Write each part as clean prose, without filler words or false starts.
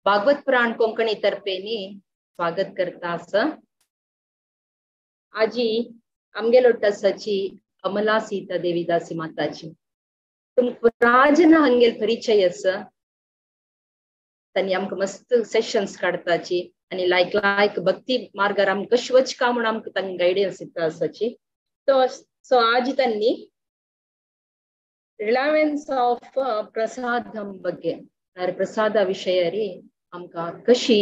भागवत पुराण कोंकणी तर्फेनी स्वागत करता आसा. आजी आमगेलो आसाची अमला सीता देवीदासी माताजी तुमकां पुराजना हांगेल परिचय आसा. तांणी आमकां मस्त सेशन्स काडताची आनी लायक लायक भक्ती मार्गार आमकां कशें वचका म्हूण आमकां तांकां गायडन्स दिता आसाची. तो सो आजी तांणी रिलायन्स ऑफ प्रसादम ಬಗ್ಗೆ प्रसाद विशयारी आमकां कशी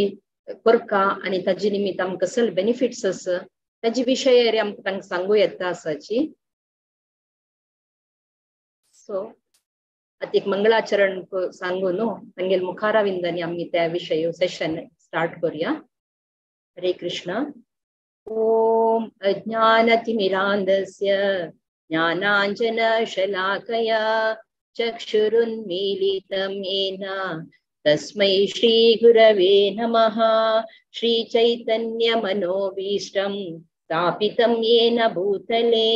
करका आनी ताजे निमित्त आमकां कसले बेनिफिट्स आसा ताजे विशयारी आमकां तांकां सांगू येता आसाची. सो आतां एक मंगळाचरण सांगू न्हू तांगेले मुखाराविंदांनी आमी त्या विशय सेशन स्टार्ट करूया. हरे कृष्ण. ओम अज्ञानतिमिरान्धस्य ज्ञानाञ्जनशलाकया चक्षुरुन्मीलितं येन तस्मै श्रीगुरवे नमः. श्रीचैतन्यमनोभीष्टं स्थापितं येन भूतले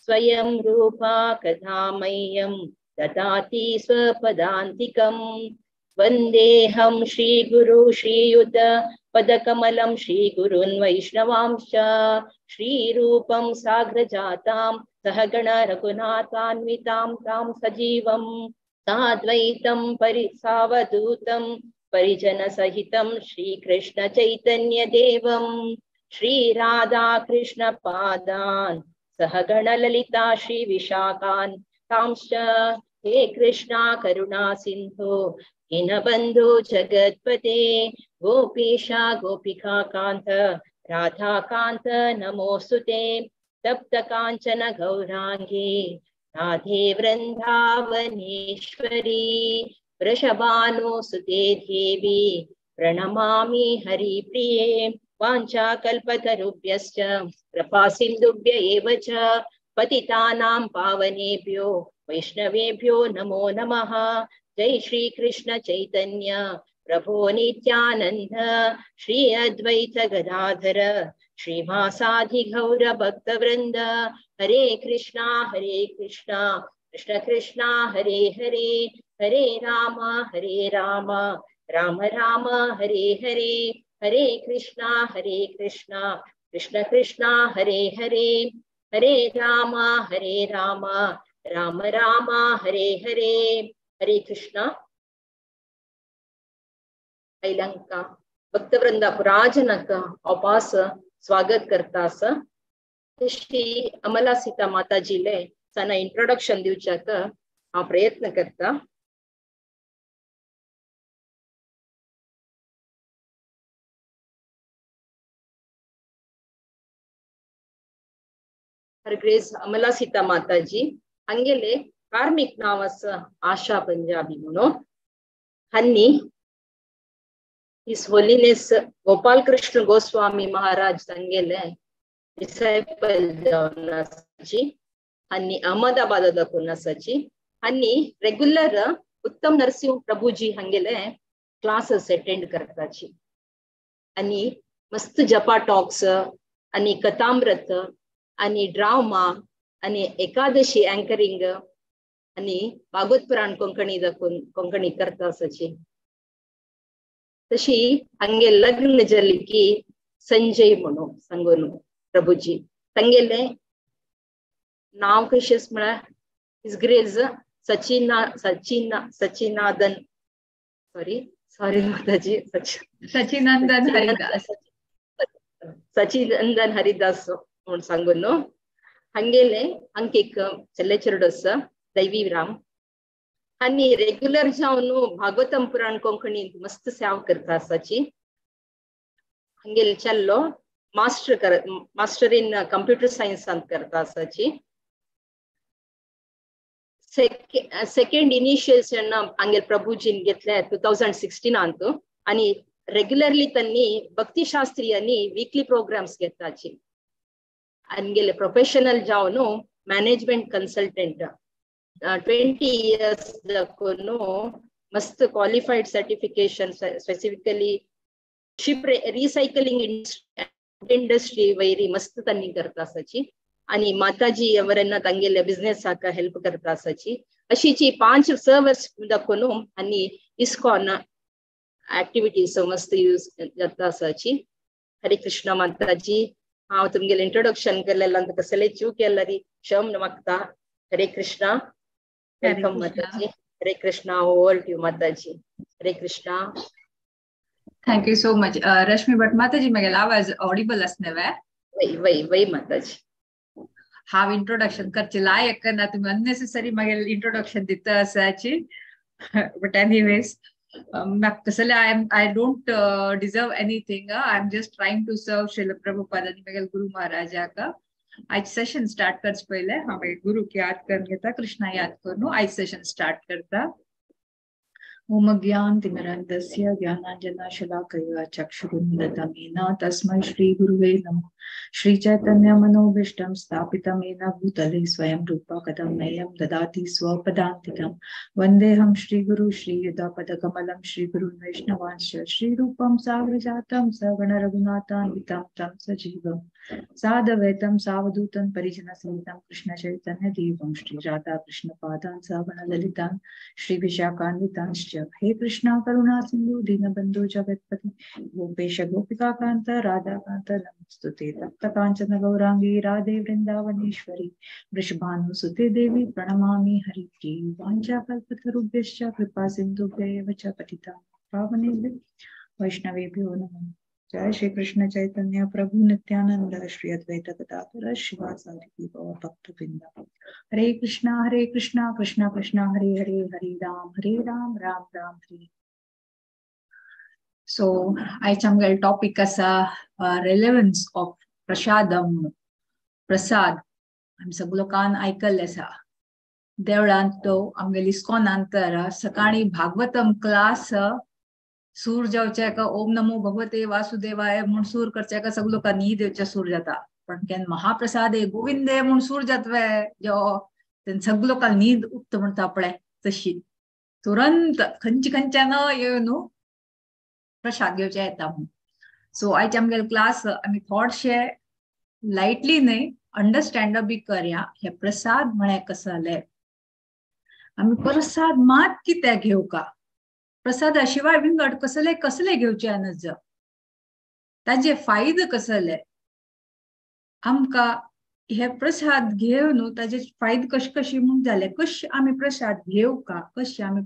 स्वयं रूपा कदा मह्यं ददाति स्वपदान्तिकं. वन्देऽहं श्रीगुरु श्रीयुत पदकमलं श्रीगुरून् वैष्णवांश्च श्रीरूपं साग्रजातां सहगण रघुनाथान्वितां तां सजीवं साद्वैतं परिसावधूतं परिजनसहितं श्रीकृष्ण चैतन्यदेवं श्रीराधाकृष्णपादान् सहगण ललिता श्रीविशाखान् तांश्च. हे कृष्णा करुणा सिन्धो दीनबन्धो जगत्पते गोपीशा गोपिका कान्त राधाकान्त नमोऽस्तुते. तप्त काञ्चन गौराङ्गी राधे वृन्दावनेश्वरी वृषभानुसुते देवी प्रणमामि हरिप्रिये. वाञ्छाकल्पतरुभ्यश्च कृपासिन्धुभ्य एव च पतितानां पावनेभ्यो वैष्णवेभ्यो नमो नमः. जय श्री कृष्ण चैतन्य प्रभो नित्यानंद श्री अद्वैत गदाधर श्रीवासादि गौर भक्तवृंद. हरे कृष्णा कृष्ण कृष्णा हरे हरे हरे राम राम राम हरे हरे. हरे कृष्णा कृष्ण कृष्णा हरे हरे हरे राम राम राम हरे हरे. हरे कृष्णा. आयल्यांका भक्तवृंदा पुराजनाक अपास स्वागत करता आसा. तशी अमला सीता माताजीले साना इंट्रोडक्शन दिवच्याक हांव प्रयत्न करता. हर ग्रेस अमला सीता माताजी हांगेले कार्मिक नांव आसा आशा पंजाबी म्हणून. हांणी his holiness Gopal Krishna Goswami Maharaj तांगेले डिसायपल जावन आसाची. हांणी अहमदाबादा दाखोवन आसाची. हांणी रेग्युलर उत्तम नरसिंह प्रभुजी हांगेले क्लासेस अटेंड करताची आनी मस्त जपा टॉक्स आनी कथामृत आनी ड्रामा आनी एकादशी अँकरिंग आनी भागवत पुराण कोंकणी दाखोवन कोंकणी करता आसाची. तशी हांगे लग्न जाली की संजय म्हणून सांगून प्रभुजी तांगेले नांव कशेंच म्हळ्यार his grace सचिना सचिना सचिनादन सॉरी सॉरी माताजी सचिनंदन हरिदास सचिनंदन हरिदास म्हूण सांगून न्हू. हांगेले हांक एक चेल्ले चेडो आसा दैवी राम. आनी रेग्युलर जावन भागवतम पुराण कोंकणी मस्त सेवा करता आसाची. हांगेले चेल्लो मास्टर इन कंप्युटर सायन्सांत करता आसाची. सेकंड इनिशिएशन हांगेले प्रभुजीन घेतले 2016 आनी रेग्युलरली तांणी भक्तिशास्त्री आनी वीकली प्रोग्राम्स घेताची. हांगेले प्रोफेशनल जावन मॅनेजमेंट कन्सल्टंट 20 इयर्स दाखोवन मस्त qualified certification specifically ship recycling industry very मस्त तांणी करता आसाची. आनी माताजी ಅವರನ್ನ तांगेले बिझनेसाक हेल्प करता आसाची. अशीची 5-6 वर्स दाखोवन आनी इस्कॉन ऍक्टिव्हिटीज मस्त यूज जाता आसाची. हरे कृष्णा माताजी, हांव तुमगेलें इंट्रोडक्शन केल्लें कसले चूक केल्यारी क्षम मागता. हरे Krishna, welcome Mataji. Hare Krishna, over to you Mataji. Hare Krishna. Thank you so much Rashmi Bhat. Mataji म्हगेलो आवाज ऑडिबल आसने वे? वय वय वय माताजी. हांव इंट्रोडक्शन करचे लायक ना, तुमी अननेसेसरी म्हगेलें इंट्रोडक्शन दिता आसाची. बट एनिवेज, म्हाका कसले I don't deserve anything. I am just trying to serve Srila Prabhupada आनी म्हगेले गुरु महाराजाक. आयज सेशन स्टार्ट करचे पयले हांव मागीर गुरूक याद करून घेता, कृष्णा याद करून आयज सेशन स्टार्ट करता. ओम ज्ञानतिमिरान्धस्य ज्ञानाञ्जनशलाकया चक्षुरुन्मिलितं येन तस्मै श्रीगुरुवे नमः. श्रीचैतन्यमनोभीष्टं स्थापितं येन भूतले स्वयं रूपा कदा मह्यं ददाति स्वपदान्तिकं. वन्देऽहं श्रीगुरु श्रीयुतपदकमलं श्रीगुरुन् वैष्णवांश्च श्रीरूपं साग्रजातं सगणरघुनाथान्वितं तं सजीवं साधवैतं सावधूतं परिजनसहितं कृष्णचैतन्यदेवं श्रीराधाकृष्णपादान् सगणललितान् श्रीविशाखान्वितांश्च. हे कृष्णा करुणा सिंधु दीनबंधु जगत्पति गोपेश गोपिकाकांत राधाकांत नमस्तुते. तप्त कांचन गौरांगी राधे वृंदावनेश्वरी वृषभानुसुते देवी प्रणमामि हरिप्रिये. वाञ्छाकल्पतरुभ्यश्च कृपा सिन्धुभ्य एव च पतितानां पावनेभ्यो वैष्णवेभ्यो नमः. जय श्री कृष्ण चैतन्य प्रभु नित्यानंद श्री अद्वैत गदाधर शिवासादि भक्त वृंद. हरे कृष्णा कृष्णा कृष्णा हरे हरे, हरे राम राम राम हरे. सो आयज आमगेलो टॉपिक आसा रेलेवन्स ऑफ प्रसादम. प्रसाद आमी सगळे लोकान आयकल्लें आसा. देवळांत तो आमगेली इस्कॉनांत तर सकाळी भागवतम क्लास सूर जावचे का ओम नमो भगवते वासुदेवाय म्हूण सूर करचे का सगळे लोकां न्हीद येवचे सूर जाता. पण केन्ना महाप्रसाद गोविंदे म्हूण सूर जातवे जो तेन्ना सगळे लोकांक न्हीद उठता म्हणटा पळय तशी तुरंत खंयचे खंयच्यान येवन न्हू प्रसाद घेवचे येता म्हूण. सो आयज आमगेले क्लास आमी थोडशे लायटली न्हय अंडरस्टँड बी करया. हे प्रसाद म्हळ्यार कसले, आमी प्रसाद मात कित्याक घेवका, प्रसादा शिवाय विंगड कसले कसले घेवचे नज, ताजे फायदे कसले, आमकां हे प्रसाद घेवन ताजे फायदे कशे कशे म्हूण जाले, कशे आमी प्रसाद घेवका, कशे आमी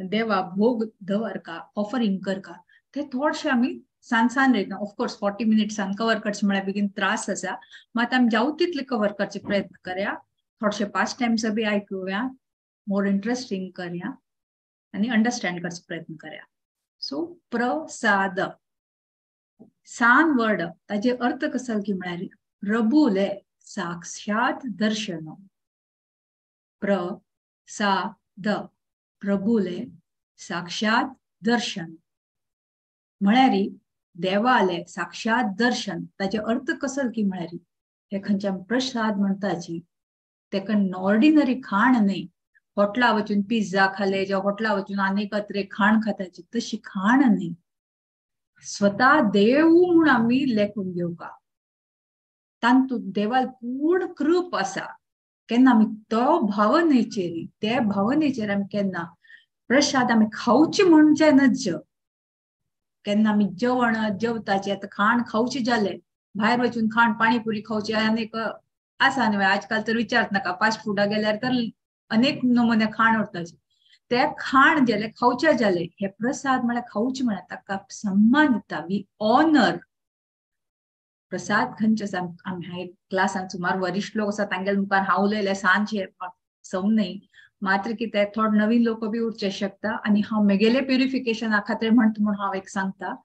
देवा भोग दवरका, ऑफरिंग करका, ते थोडशे आमी सान सान रेट. ऑफकोर्स 40 मिनिट्सान कवर करचे म्हळ्यार बेगीन त्रास आसा, मात आमी जावं तितले कवर करचे प्रयत्न करया. थोडशे पास टायम्स बी आयकुया, मोर इंट्रस्टिंग करया आनी अंडरस्टँड करचो प्रयत्न करया. सो प्रसाद सान वर्ड ताजे अर्थ कसो की म्हळ्यार प्रभुले साक्षात दर्शन. प्रसाद प्रभुले साक्षात दर्शन म्हळ्यार देवाले साक्षात दर्शन. ताजे अर्थ कसो की म्हळ्यार हे खंयच्या प्रसाद म्हणटाची तेका ऑर्डिनरी खाण न्हय. हॉटला वचून पिझ्झा खाले जावं हॉटला वचून आनीक अत्रे खाण खाताची तशी खाण न्हय. स्वता देव म्हूण आमी लेखून घेवका, तातूंत देवाल पूर्ण कृप आसा. केन्ना आमी तो भावनेचेर ते भावनेचेर आमी केन्ना प्रसाद आमी खावचे म्हणचे नज. केन्ना आमी जेवण जेवताचे आतां खाण खावचें जालें, भायर वचून खाण पाणीपुरी खावचे आनीक आसा न्हय आजकाल तर विचारत नाका, फास्ट फुडा गेल्यार तर अनेक नमुने खाण उरताचे. ते खाण जाले खावचे जाले हे प्रसाद म्हळ्यार खावचे म्हळ्यार ताका सन्मान दिता, we honour. प्रसाद खंयचे आसा, आमी क्लासान सुमार वरिश्ठ लोक आसा तांगेले मुखार हांव उलयलें सांजचे सम न्हय, मात्र कितें थोडे नवीन लोक बी उरचे शकता. आनी हांव म्हगेलें प्युरिफिकेशना खातीर म्हणटा म्हूण हांव एक सांगता,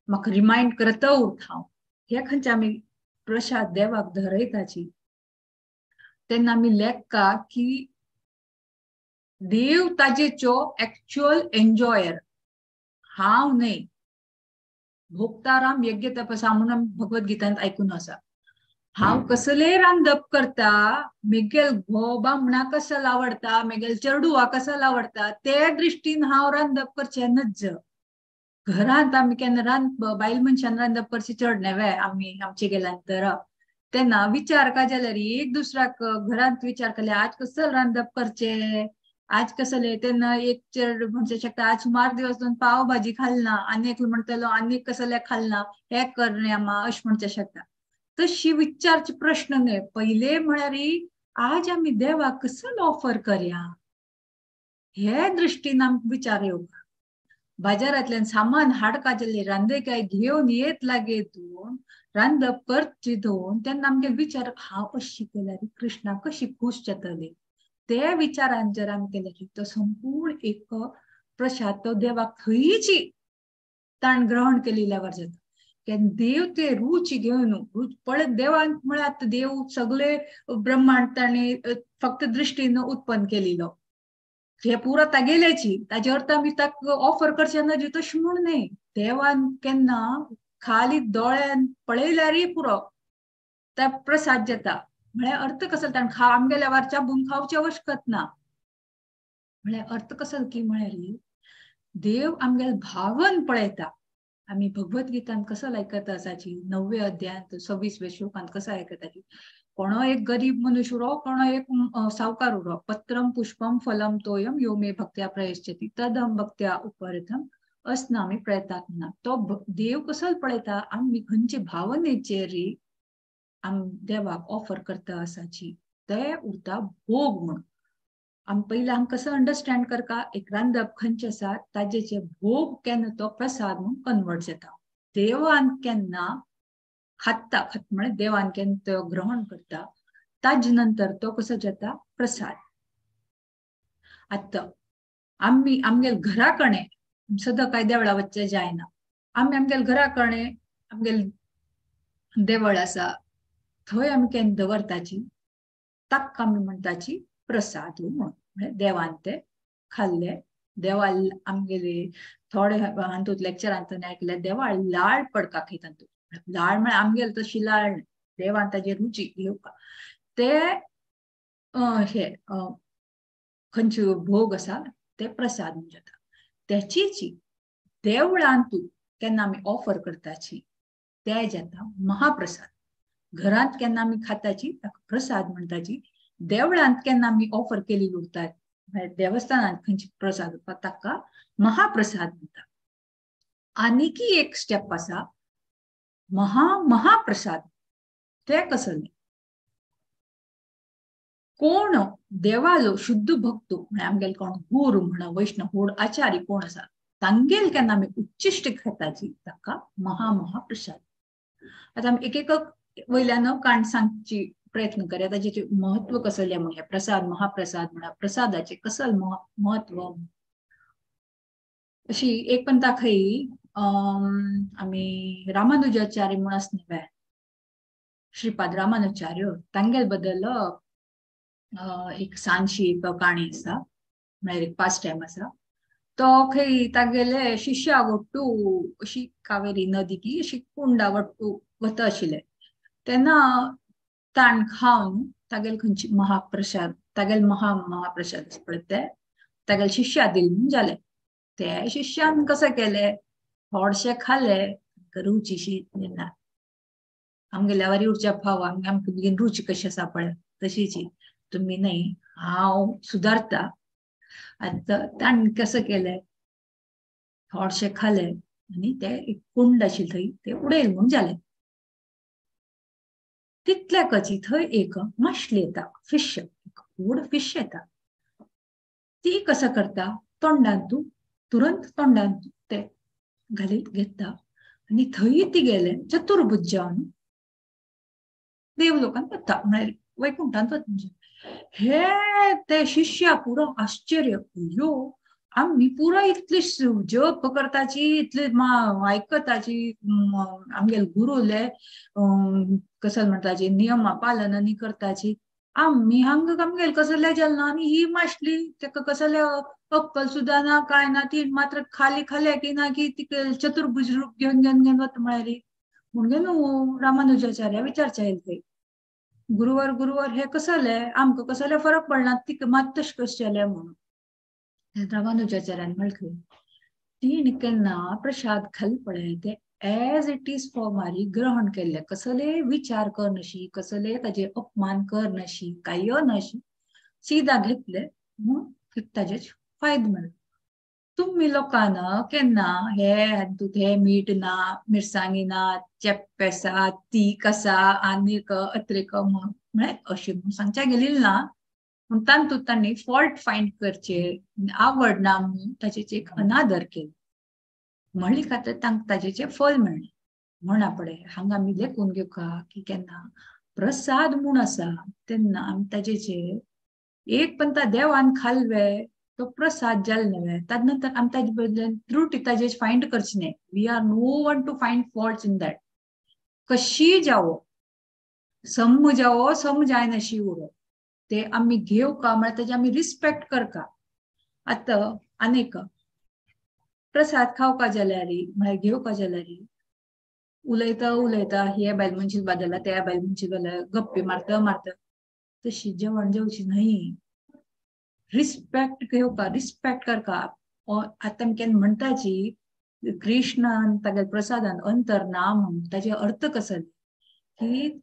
म्हाका रिमायंड करता उरता हांव. हे खंयचे आमी प्रसाद देवाक धरयताची तेन्ना आमी लेखका की देव ताजेचो एक्चुअल एन्जॉयर, हांव न्हय. भोक्ताराम यज्ञ तपसा म्हणून भगवद्गीतांत आयकून आसा. हांव कसले रांदप करता, मेगेल घोबा म्हणा कसल आवडता, मेगेल चेडुवा कसल आवडता, ते दृश्टीन हांव रांदप करचें नज. घरांत आमी केन्ना रांद बायल मनशान रांदप करचें चड न्हय आमी आमचे गेल्यान तर तेन्ना विचार का जाल्यार एक दुसऱ्याक घरांत विचार केले आज कसल रांदप करचें, आज कसले तेन्ना एक चेड म्हणचे शकता आज सुमार दिवस दोन पाव भाजी खालना, आनी एकलो म्हणटलो आनी कसले खालना, हे करया मा अशें म्हणचे शकता. तशी विचारचे प्रश्न न्हय. पयले म्हळ्यार आज आमी देवाक कसलो ऑफर करया हे दृष्टीन आमकां विचार येवपा. बाजारांतल्यान सामान हाडका जाल्यार रांदे काय घेवन येत लागे दोन रांदप करची दोन तेन्ना आमगे विचार हांव अशी केल्यार कृष्णा कशी खूश जातली ते विचारान जर आमी केल्यार तो संपूर्ण एक प्रसाद तो देवाक थंयची ताण ग्रहण केलेल्यावर जाता. केन्ना देव ते रुची घेवन पळय देवान म्हळ्यार देव सगळे ब्रह्मांड ताणें फक्त दृष्टीन उत्पन्न केलेलो हे पुरा तागेल्याची ताजे अर्थ आमी ताका ऑफर करचे ना जी तशें म्हूण न्हय. देवान केन्ना खाली दोळ्यान पळयल्यारय पुरो त्या प्रसाद जाता. म्हळ्यार अर्थ कसो ताणें आमगेल्या वार चाबून खावची आवश्यकत ना. म्हळ्यार अर्थ कसो की म्हळ्यार देव आमगेले भावन पळयता. आमी भगवद्गीतान कसो आयकता आसाची 9व्या अध्यायांत 26व्या श्लोकांत कसो आयकताची कोणो एक गरीब मनुष्य उरो कोणो एक सावकार उरो पत्रम पुष्पम फलम तोयम यो मे भक्त्या प्रयश्चती तदम भक्त्या उपरथम अस्नामी प्रयतात्मना. तो देव कसो पळयता आमी खंयचे भावनेचेर आम देवाक ऑफर करता आसाची ते उरता भोग म्हणून. आम पयलीं आम कसो अंडरस्टँड करता एक रांदप खंयचें आसा ताजेचे भोग केन्ना तो प्रसाद म्हणून कन्वर्ट जाता. देवान केन्ना खाता खात म्हळ्यार देवान केन्ना तो ग्रहण करता ताजे नंतर तो कसो जाता प्रसाद. आतां आमी आमगेले घरा कडेन सदां काय देवळा वचचें जायना. आमी आमगेले घरा कडेन आमगेले देवळ आसा थंय आमी केन्ना दवरताची ताका आमी म्हणटाची प्रसाद म्हणून. म्हळ्यार देवान ते खाल्ले देवा आमगेले थोडे हातूंत लेक्चरांत आयकले देवा लाळ पडका खंय तातूंत लाळ म्हळ्यार आमगेले तशी लाळ देवान ताजे रुची घेवपा ते हे खंयचे भोग आसा ते प्रसाद म्हूण जाता. त्याचीच देवळांतू केन्ना आमी ऑफर करताची ते जाता महाप्रसाद. घरांत केन्ना आमी खाताची ताका प्रसाद म्हणटाची. देवळांत केन्ना आमी ऑफर केली उरता देवस्थानांत खंयची प्रसाद उरता ताका महाप्रसाद म्हणटा. आनीकी एक स्टेप आसा महा महाप्रसाद. ते कसले कोण देवालो शुद्ध भक्त म्हळ्यार आमगेले कोण गुरू म्हणा वैष्णव होड आचार्य कोण आसा तांगेल केन्ना आमी उच्चिश्ट घेताची ताका महा महाप्रसाद. आतां आमी एक एक वयल्यान कांड सांगची प्रयत्न करया ताचे महत्व कसलें म्हळ्यार प्रसाद महाप्रसाद म्हणा प्रसादाचे कसल महत्व. अशी एक पण दाखय आमी रामानुजाचार्य म्हूण आसना श्रीपाद रामानुचार्य तांगेल बद्दल एक सांशी एक काणी आसा म्हळ्यार एक पास टायम आसा. तो खंय तागेले शिष्या वट्टू अशी कावेरी नदी की अशी कुंडा वट्टू वता आशिल्ले तेन्ना ताण खावन तागेल खंयची महाप्रसाद तागेल महा महाप्रसाद पळय ते तागेल शिष्या दिल म्हूण जाले. ते शिष्यान कशें केलें थोडशें खाले रुचीशी ना आमगेल्या वारी उरच्या फाव आमकां बेगीन रुची कशी आसा पळय तशीची तुमी न्हय हांव सुदारता. आतां ताणें कसं केलें थोडशें खालें आनी ते एक कुंड आशिल्लें थंय ते उडयल म्हूण जालें. तितल्याकच थंय एक माशली येता फिश एक व्हड फिश येता ती कसं करता तोंडांतू तुरंत तोंडांतू ते घालीत घेता आनी थंय ती गेले चतुर्भुज जावन देवलोकांत वता म्हळ्यार वैकुंठांत वता. हे ते शिष्या पुरो आश्चर्य यो आमी पुरो इतले जप करताची इतले आयकताची आमगेले गुरुले कसं म्हणटाची नियमा पालन आनी करताची आमी हांगा आमगेले कसले जालें ना आनी ही मासली ताका कसले अक्कल सुद्दां ना काय ना ती मात्र खाली खाले की ना की तिका चतुर्भुज रूप घेवन घेवन घेवन वता म्हळ्यार म्हणगे न्हू रामानुजाचार्य विचारचे आयले थंय गुरुवार गुरुवार हे कसले आमकां कसले फरक पडना तिका मात तशें कशें जालें म्हणून. रामानुजाचार्यान म्हणलें तिणें केन्ना प्रसाद खाल पळय ते एज it is फॉर्मारी ग्रहण केल्ले कसले विचार करनशी कसले ताजे अपमान करनशी काय नशी सीधा घेतले म्हणून की ताजेच फायदो मेळ्ळो. तुमी लोकांना केन्ना हे हातूंत हे मीठ ना, मिरसांगी ना, चेप्प आसा, तीख आसा, आनीक अत्रेक म्हळ्यार अशें म्हणून सांगच्या गेलेली ना, पूण तातूंत तांणी फॉल्ट फायंड करचे, आवडना म्हणून ताचेर एक अनादर केलो म्हणली खातीर तांकां ताजेचें फल मेळ्ळें. म्हणा पळय हांगा आमी लेखून घेवका की केन्ना प्रसाद म्हूण आसा तेन्ना आमी ताजेचेर एक पण त्या देवान खालवे तो प्रसाद जाल न्हय, ताजे नंतर आमी ताजे बदल्यान त्रुटी ताजेर फायंड करची न्हय. We are no one to find faults in that. कशी जावो, सम जावो, सम जायनाशी उरो, ते आमी घेवका म्हळ्यार ताजे आमी रिस्पेक्ट करका. आतां आनीक प्रसाद खावका जाल्यार म्हळ्यार घेवका जाल्यार उलयता उलयता हे बायल मनशीच बादला, त्या बायल मनशीच बादला, गप्पी मारता मारता तशी जेवण जेवची न्हय. रिस्पेक्ट घेवका, रिस्पेक्ट करका. आतां आमी केन्ना म्हणटाची कृष्णान तागेल्या प्रसादान अंतर ना म्हणून ताजे अर्थ कसो की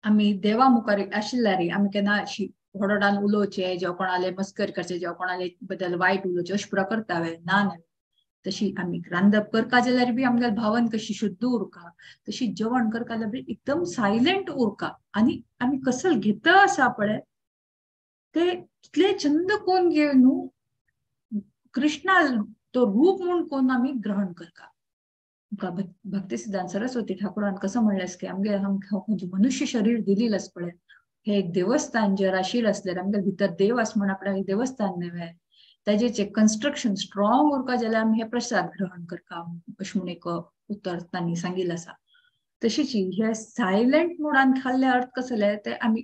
आमी देवा मुखार आशिल्ल्यार आमी केन्ना अशी व्हडोडान उलोवचें, जेव कोणाले मस्कर करचें, जेव कोणाले बद्दल वायट उलोवचें अशें पुरो करता वे ना न्हय. तशी आमी रांदप करका जाल्यार बी आमगेले भावन कशी शुद्ध उरका, तशी जेवण करका जाल्यार बी एकदम सायलेंट उरका. आनी आमी कसल घेता आसा पळय ते तितले छंद कोण घेवन न्हू कृष्णा तो रूप म्हूण कोण आमी ग्रहण करका. भक्ती सिद्धांत सरस्वती ठाकुरान कसं म्हणलें की आमगे आमकां मनुष्य शरीर दिलेलं आसा पळय, हे एक देवस्थान जर आशिल्लें आसल्यार आमगे भितर देव आसा म्हण आपल्याक देवस्थान न्हय, ताजें कन्स्ट्रक्शन स्ट्रॉंग उरका जाल्यार आमी हे प्रसाद ग्रहण करका अशें म्हूण एक उतर तांणी सांगिल्लें आसा. तशीच हे सायलेंट मोडान खाल्ले अर्थ कसले ते आमी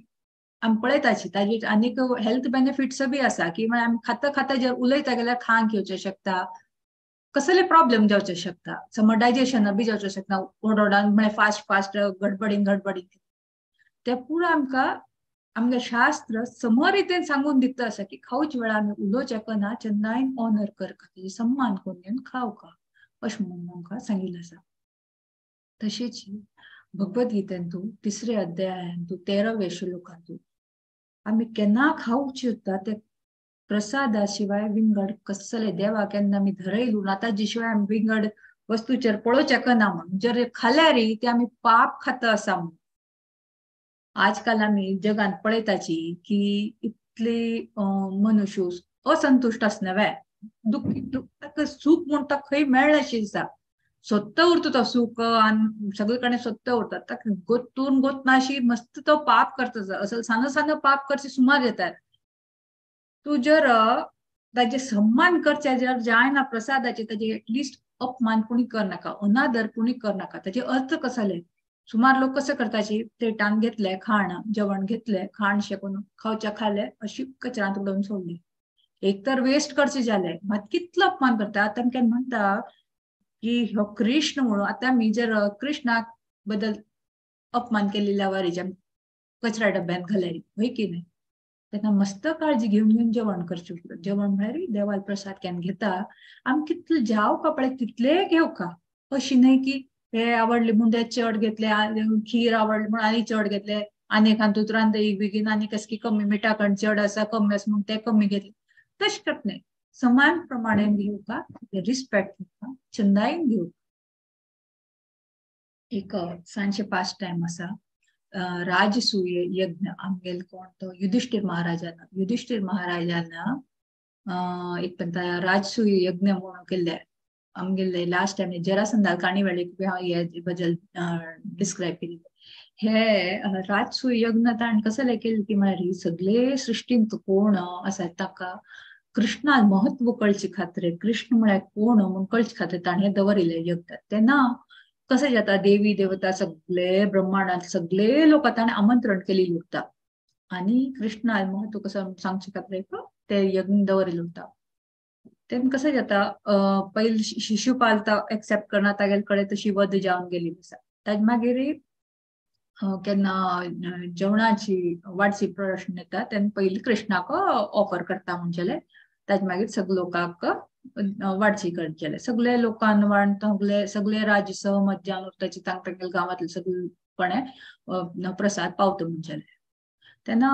आमी पळयताची ताजेर आनीक हेल्थ बेनिफिट्स बी आसा की म्हळ्यार आमी खाता खाता जर उलयता जाल्यार खांक येवचें शकता, कसले प्रॉब्लेम जावचे शकता, समज डायजेशन बी जावचें शकता, ओडोडान म्हळ्यार फास्ट फास्ट गडबडीन गडबडीन. ते पुरो आमकां आमगे शास्त्र सम रितीन सांगून दिता आसा की खावचे वेळार आमी उलोवचें ना, चंदायन ऑनर करका, तेजे सम्मान करून घेवन खावका अशें म्हणून आमकां सांगिल्लें आसा. तशेंच भगवद्गीतेंतू तिसऱ्या अध्यायांतू 13व्या श्लोकांतू आमी केन्ना खावचे उरता ते प्रसादा शिवाय विंगड कसले देवा केन्ना आमी धरयलू ना, ताजे शिवाय आमी विंगड वस्तूचेर पळोवचें ना म्हणून जर खाल्यार ते आमी पाप खाता आसा म्हणून. आजकाल आमी जगांत पळयताची की इतले मनुष्य असंतुश्ट आसना वे, दुख्खी, ताका सूख म्हूण ताका खंय मेळनाशी दिसता, सोदता उरता तो सूख आनी सगळे कडेन सोदता उरता, ताका गोतून गोतनाशी मस्त तो पाप करता, असल सानो सानो पाप करचे सुमार येतात. तूं जर ताजे सम्मान करचे जर जायना प्रसादाचे, ताजे एटलिस्ट अपमान कोणी करनाका, अनादर कोणी करनाका. ताजे अर्थ कसले सुमार लोक कशें करताची, प्लेटान घेतले खाण, जेवण घेतले खाण शेकून खावच्या खाले अशी कचरांत उडोवन सोडली, एक तर वेस्ट करचे जाले, मात कितलो अपमान करता. आतां केन्ना म्हणटा की हो कृष्ण म्हणून आतां आमी जर कृष्णाक बद्दल अपमान केलेल्या वारीच्या कचरा डब्यांत घाल्यार हय की न्हय, तेन्ना मस्त काळजी घेवन घेवन जेवण करचें. जेवण म्हळ्यार देवाल प्रसाद केन्ना घेता आमी कितले जावका पळय तितले घेवका, अशी न्हय की हे आवडले म्हूण ते चड घेतले, खीर आवडली म्हूण आनी चड घेतले, आनी हातूंत रांदय बेगीन आनी कसली कमी मिठा कण चड आसा कमी आसा म्हूण ते कमी घेतले, तशें करप न्हय. समान प्रमाणे घेवका, रिस्पेक्ट घेवका, चंदायन घेवका. एक सांजचे पास्ट टायम आसा राजसूय यज्ञ आमगेल कोण तो युधिष्ठिर महाराजान, युधिष्ठिर महाराजान एक पण राजसूय यज्ञ म्हणून केल्ले आमगेले लास्ट टायम जरासंधाल काणी वेळेक हांव हे बद्दल डिस्क्रायब केली. हे राजसूय यज्ञ ताणें कसले केले की म्हळ्यार सगळे सृश्टींत कोण आसा ताका कृष्णान महत्व कळचे खातीर, कृष्ण म्हळ्यार कोण म्हूण कळचे खातीर ताणें दवरिल्लें यज्ञ. तेन्ना कशें जाता देवी देवता सगळे ब्रह्मांडांत सगळे लोक ताणें आमंत्रण केलेलें उरता आनी कृष्णान महत्व कसो सांगचे खातीर ते यज्ञ दवरिल्लें उरता. तेन्ना कशें जाता पयलीं शिशुपाल एक्सेप्ट करना, तागेले कडेन तशी वध जावन गेली आसा. ताजे मागीर केन्ना जेवणाची वाडची प्रश्न येता तेन्ना पयलीं कृष्णाक ऑफर करता म्हणचेले, ताजे मागीर सगळे लोकांक वाडची करचेले, सगळे लोकांक वाड सगळे सगळे राज्य सहमत जावन उरताची तांकां तांगेले गांवांतले सगळेपणे प्रसाद पावता म्हणचेले. तेन्ना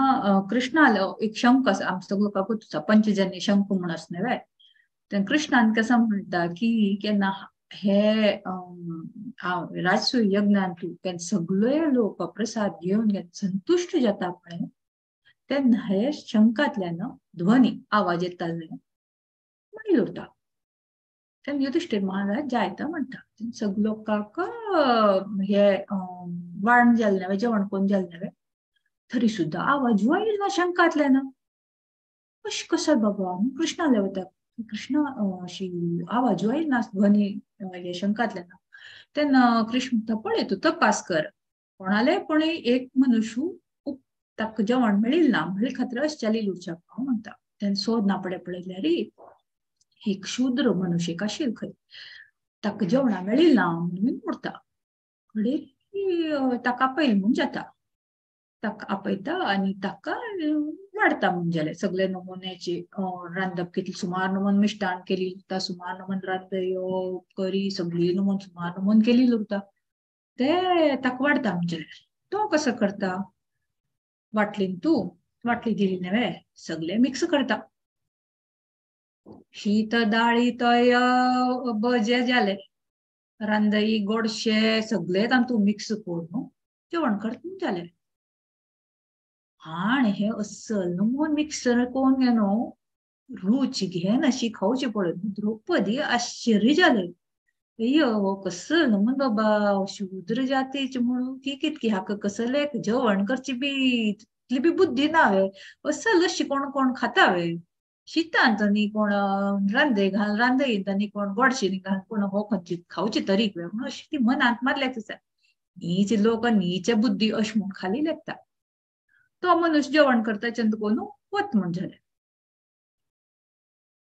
कृष्णालो एक शंख आसा, आमचो सगळो लोकांकूच आसा, पंचजन्य शंख म्हूण आसा न्हय. तेन्ना कृष्णान कसो म्हणटा की केन्ना हे राजसूय यज्ञान तूं केन्ना सगळे लोक प्रसाद घेवन संतुश्ट जाता पळय, तेन्ना हे शंखांतल्यान ध्वनी आवाज येता म्हणील उरता. तेन्ना युधिष्ठिर महाराज जायता म्हणटा, सगळे लोकांक हे वाण जालें न्हय, जेवण कोण जालें न्हय, तरी सुद्दां आवाज येयल ना शंखांतल्यान. अशें कसो बाबा? कृष्णाले वता, कृष्ण अशी आवाज येयल ना ध्वनी हे शंखांतल्यान. तेन्ना कृष्ण म्हणटा पळय तूं तपास कर, कोणाले पण एक मनुष्य ताका जेवण मेळिल ना म्हणले खातीर अशें जाली उरच्या म्हणटा. तेन्ना सोद ना पडे पळयल्यार एक शूद्र मनुष्य आशिल्लो खंय, ताका जेवणां मेळिल ना म्हणून उरता. कडेन ताका आपयल म्हूण जाता, ताका आपयता आनी ताका वाडटा म्हूण जालें. सगळे नमुन्याचे रांदप कितले सुमार नमून मिश्टान केली उरता, सुमार नमून रांदयो करी सगळी नमून सुमार नमून केली उरता, ते ताका वाडटा म्हूण जालें. तो कसो करता, वाटलीन तूं वाटली दिली न्हय, सगळे मिक्स करता, शीत दाळी तय भजे जाले, रांदई गोडशे सगळे तातूंत मिक्स करून जेवण करता जालें. आनी हे असल नमून मिक्सर कोण न्हू रुच घेन अशी खावची पळय. द्रौपदी आश्चर्य जालें, अय्यो हो कसलो नमून बाबा, शूद्र जातीचे म्हणून की कितकी हाका कसले जेवण करची बी तितली बी बुद्धी ना वे, असल अशी कोण कोण खाता वे, शितांत न्ही कोण रांदय घाल रांदयत न्ही कोण गोडशे घाल कोण, हो खंयची खावची तरीक वे म्हणून अशी ती मनांत मारल्याच आसा. नीच लोक नीच बुद्धी अशें म्हूण खाली लेखता. तो मनुष्य जेवण करता चंद्रकोनू वत म्हूण जालें.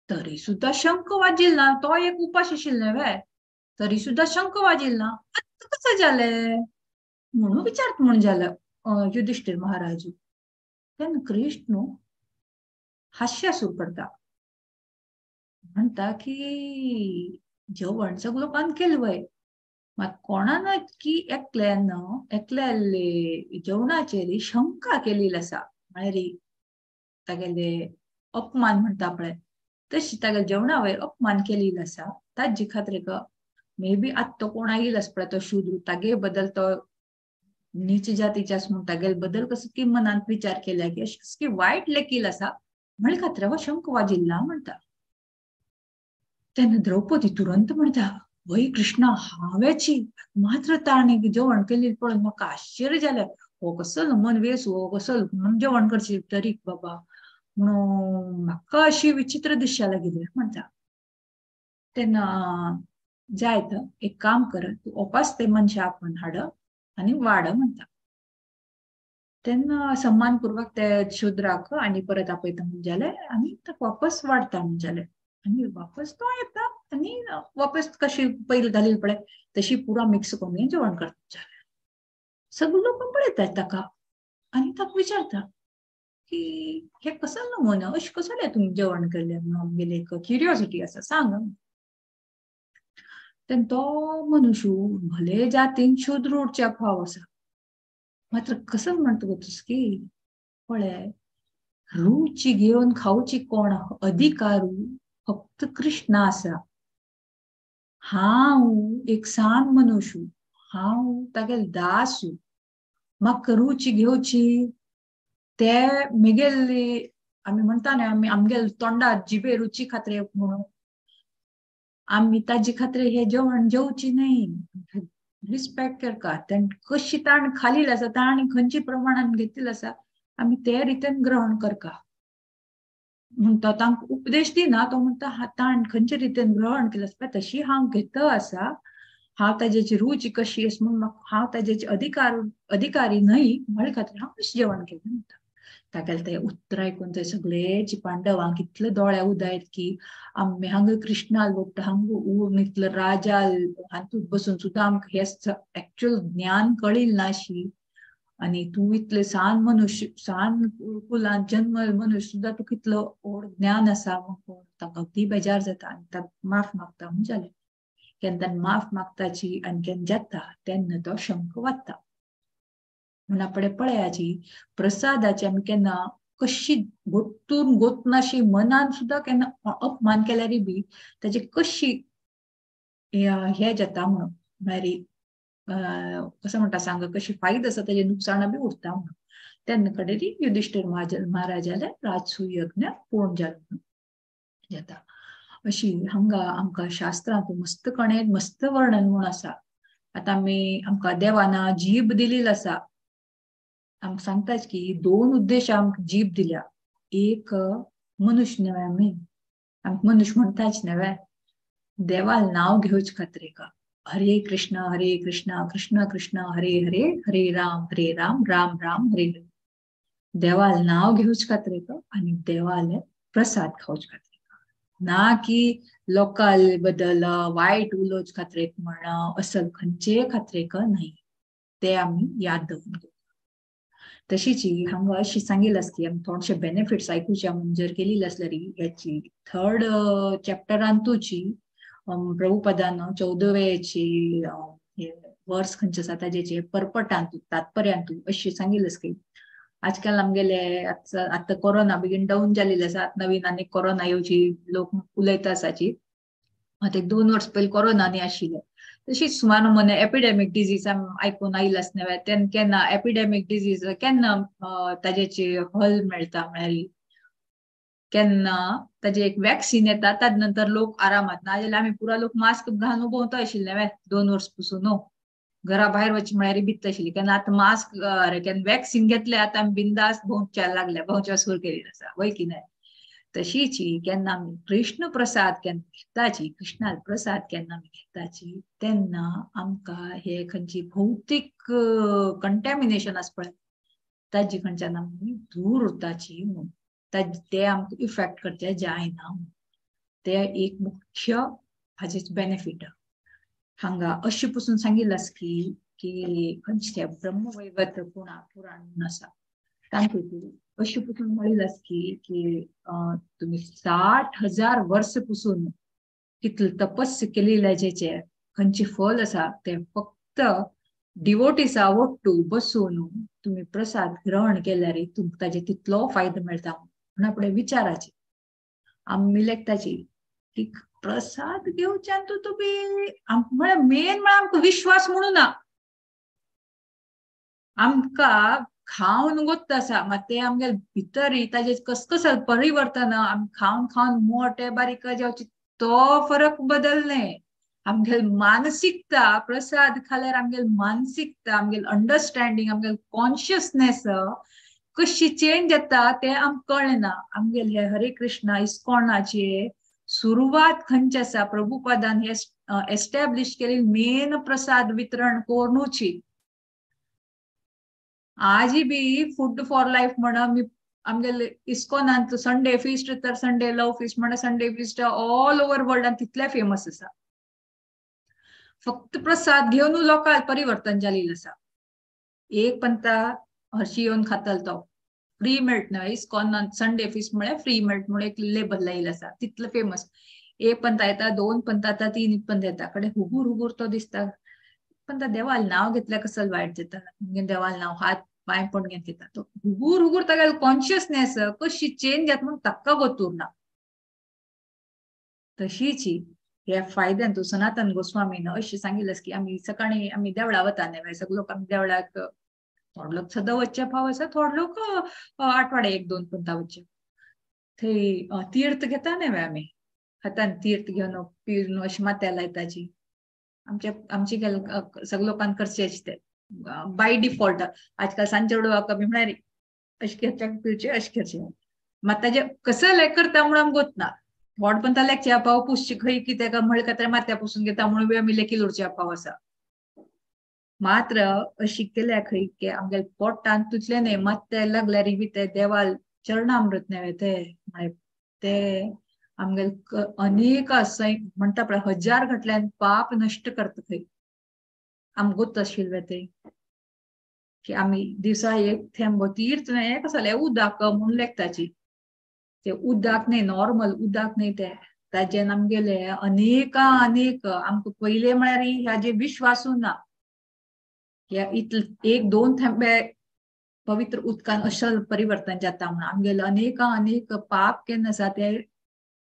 तरी सुद्दां शंख वाजिल ना, तो एक उपास आशिल्लो न्हय, तरी सुद्दां शंख वाजिल ना, आतां कसो जालें म्हणून विचारत म्हूण जालें युधिष्ठिर महाराज. तेन्ना कृष्ण हास्य सुरू करता, म्हणटा की जेवण सगळं लोकान केलें वय, मात कोणान की एकल्यान एकल्याले जेवणाचेर शंका केलेली आसा, म्हळ्यार तागेले अपमान म्हणटा पळय तशी तागेले जेवणा वयर अपमान केलेलो आसा. ताजे खातीर मे बी आतां तो कोण आयिल्लो आसा पळय तो शूद्र, तागे बद्दल तो नीच जातीचे आसा म्हूण तागेले बद्दल कसो की मनांत विचार केल्या की अशें कसो की वायट लेखील आसा म्हणले खातीर हो शंख वाजिल्ला म्हणटा. तेन्ना द्रौपदी तुरंत म्हणटा, वय कृष्णा, हांवेची मात्र ताणें जेवण केलें पळोवन म्हाका आश्चर्य जालें, हो कसलो मन वेस, हो कसलो म्हणून जेवण करची तरीक बाबा, म्हणून म्हाका अशी विचित्र दिसच्या लागिल्ली म्हणटा. तेन्ना जायत एक काम कर, तूं ओपास ते मनशा आपोवन हाड आनी वाड म्हणटा. तेन्ना सम्मानपूर्वक ते शूद्राक आनी परत आपयता म्हूण जालें आनी ताका वापस वाडटा म्हूण जालें. आनी वापस तो येता आनी वापस कशी पयलीं घालील पळय तशी पुरा मिक्स करून जेवण करता जालें. सगळे लोक पळयतात ताका आनी ताका विचारता की हे कसलो नमुनो, अशें कसलें तुमी जेवण केलें म्हणून आमगेली एक क्युरियोसिटी आसा, सांग. तेन्ना तो मनुष्य भले जातीन शूद्र उरच्या भाव आसा, मात्र कसो म्हणटा की पळय रुची घेवन खावची कोण अधिकारू फक्त कृष्ण आसा, हांव एक सान मनुष्य, हांव तागेलो दासू, म्हाका रुची घेवची ते मेगेले, आमी म्हणटा न्हय आमी आमगेले तोंडार जिबे रुची खातीर म्हणून आमी ताजे खातीर हे जेवण जेवची न्हय, रिस्पेक्ट करता. तें कशी ताण खालील आसा, ताण खंयचे प्रमाणान घेतिल्लें आसा आमी ते रितीन ग्रहण करता म्हणटा. तांकां उपदेश दिना, तो म्हणटा ताण खंयचे रितीन ग्रहण केलें आसा तशी हांव घेता आसा, हांव ताजेची रुची कशी आसा म्हणून हांव ताजेची अधिकारी न्हय म्हळे खातीर हांव अशें जेवण केलें म्हणटा. तागेलें तें उत्तर आयकून ते सगळे पांडवांक इतले दोळे उदायत की आमी हांगा कृष्णाल बघता, हांगा उरून इतलो राजा हातूंत बसून सुद्दां आमकां हें एक्चुअल ज्ञान कळिल्लें नाशी, आनी तूं इतले सान मनुष्य, सान कुलान जन्म मनुष्य सुद्दां तुका इतलो व्हड ज्ञान आसा म्हणून ताका ती बेजार जाता आनी ताका माफ मागता म्हूण जालें. केन्ना माफ मागताची आनी केन्ना जाता तेन्ना तो शंख वाजता. म्हणून आपणे पळयाची प्रसादाची आमी केन्ना कशी गोतून गोतनाशी मनान सुद्दां केन्ना अपमान केल्यार बी ताची कशी हे जाता म्हणून म्हळ्यार कसं म्हणटा सांग कशी फायद आसा ताजे नुकसाणां बी उरता म्हणून. तेन्ना कडेन युधिष्ठिर महाराजाले राजसूय यज्ञ पूर्ण जालो जाता. अशी हांगा आमकां शास्त्रांत मस्त कणे मस्त वर्णन म्हूण आसा. आतां आमी आमकां देवाना जीभ दिलेली आसा. आमकां सांगताच की दोन उद्देश आमकां जीभ दिल्या. एक मनुष्य न्हय आमी, आमकां मनुष्य म्हणटाच न्हय, देवाल नांव घेवचे खातीर एका हरे कृष्ण हरे कृष्ण कृष्ण कृष्ण हरे हरे हरे राम हरे राम राम राम हरे हरे. देवाल नांव घेवचे खातीर एका आनी देवाले प्रसाद खावचे खातीर, ना की लोकाल बद्दल वायट उलोवचे खातीर म्हण असल खंयचेय खातीर न्हय. ते आमी याद दवरून घेवप. तशीच हांगा अशी सांगिल्लें आसा की आमी थोडेशे बेनिफिट्स आयकुचे आमी जर केलेले आसल्यार ह्याची थर्ड चॅप्टरांतूची प्रभुपदान 14व्याची वर्स खंयचे आसा ताजेचे परपटांतू तात्पर्यांतू अशी सांगिल्लें आसा की आजकाल आमगेले आतां कोरोना बेगीन डावन जालेले आसा. आतां नवीन आनी कोरोना येवची लोक उलयता आसाची. आतां एक 2 वर्स पयलीं कोरोना न्ही आशिल्ले. तशीच सुमार म्हणे एपिडेमीक डिजीज आमी आयकून आयिल्लें आसा न्हय. तेन्ना केन्ना एपिडेमीक डिजीज केन्ना ताजेची हल मेळटा म्हळ्यार केन्ना ताजे एक वॅक्सिन येता ताजे नंतर लोक आरामात. नाजाल्यार आमी पुरा लोक मास्क घालून भोंवता आशिल्ले न्हय 2 वर्स पसून. न्हू घरा भायर वचचे म्हळ्यार भित्त आशिल्ली. केन्ना आतां मास्क केन्ना वॅक्सिन घेतले आतां आमी बिंदास भोंवच्या लागले, भोंवच्या सुरू केली आसा वय की न्हय. तशीच केन्ना आमी कृष्ण प्रसाद केन्ना घेताची, कृष्णाल प्रसाद केन्ना आमी घेताची तेन्ना आमकां हे खंयची भौतीक कंटेमिनेशन आसा पळय ताजी खंयच्यान आमी दूर उरताची म्हणून ते आमकां इफेक्ट करचे जायना. ते एक मुख्य हाजेच बेनिफीट. हांगा अशें पसून सांगिल्लें आसा की की खंयचें तें ब्रह्मवैवर्त पुराण आसा तांतूत अशें पसून म्हणिल्लें आसा की की तुमी 60,000 वर्स पसून कितले तपस्य केलेले जेचे खंयचें फल आसा तें फक्त डिवोटिसा ओट्टू बसून तुमी प्रसाद ग्रहण केल्यार तुमकां ताजे तितलो फायदो मेळटा. म्हणून आपणे विचाराचे आमी लेखताची की प्रसाद घेवच्यान तूं तुमी म्हळ्यार मेन म्हळ्यार आमकां विश्वास म्हणून ना. आमकां खावन गोत्त आसा मात ते आमगे भितर ताजे कसकस परिवर्तन आमी खावन खावन मोटे बारीक जावचे तो फरक बदलने. आमगे मानसिकता प्रसाद खाल्यार आमगे मानसिकता आमगे अंडरस्टँडींग आमगे कॉन्शियसनेस कशी चेंज जाता ते आमकां कळ्ळें ना. आमगेले हे हरे कृष्णा इस्कॉनाचे सुरवात खंयचे आसा प्रभुपदान हे एस्टॅब्लिश केली मेन प्रसाद वितरण कोरुची. आजी बी फूड फॉर लायफ म्हण आमी आमगेले इस्कॉनांत संडे फिस्ट तर संडे लव फिस्ट म्हण संडे फिस्ट ऑल ओवर वर्ल्डान तितले फेमस आसा. फक्त प्रसाद घेवन लोकांक परिवर्तन जालेलें आसा. एक पंता हरशी येवन खातल तो फ्री मेळट न्हय इस्कॉनांत संडे फिस्ट म्हळ्यार फ्री मेळट म्हणून एक लेबल लायिल्लें आसा तितलें फेमस. एक पंता येता, 2 पंता येता, 3 पंता येता कडेन हुगूर हुगूर तो दिसता. पंता देवाल नांव घेतल्यार कसल वायट जाता, देवाल नांव हात पांय पण घेत येता तो हुगूर हुगूर तागेलो कॉन्शियसनेस कशी चेंज जाता म्हणून ताका गोतूर ना. तशीच ह्या फायद्यान तूं सनातन गोस्वामीन अशें सांगिल्लें की आमी सकाळी आमी देवळा वता न्हय सगळे लोक आमी देवळाक थोडे लोक सदां वचचे फाव आसा, थोडे लोक आठवडे 1-2 पंता वचचे. थंय तीर्थ घेता न्हय आमी हातान तीर्थ घेवन पिवन अशें माथ्या लायताची. आमच्या आमचे सगळे लोकांक करचे ते बाय डिफॉल्ट. आजकाल सांजचे चेडवाक बी म्हळ्यार अशें करचे पिवचे अशें करचे मात ताजें कसं लायक करता म्हणून आमकां गोतना. थोडे पंता लेखचे पाव पुसचे खंय कितें काय म्हळ्यार खातीर माथ्या पुसून घेता म्हणून बी आमी लेखी उरचे पाव आसा. मात्र अशी केल्या खंय की आमगे पोटान तुतले न्हय मात ते लागल्यार बी ते देवाल चरणामृत न्हय ते म्हळ्यार ते आमगे अनेक म्हणटा पळय 1000 घटल्यान पाप नश्ट करता खंय. आमकां गोत आशिल्लें ते की आमी दिसा एक थेंबो तीर्थ न्हय कसलें उदक म्हणून लेखताची. ते उदक न्हय नॉर्मल उदक न्हय ते ताजेन आमगेले अनेका अनेक आमकां पयले म्हळ्यार हाजे विश्वासूय ना. ह्या इतले 1-2 थेंबे पवित्र उदकान अशें परिवर्तन जाता म्हणून आमगेले अनेक अनेक पाप केन्ना आसा ते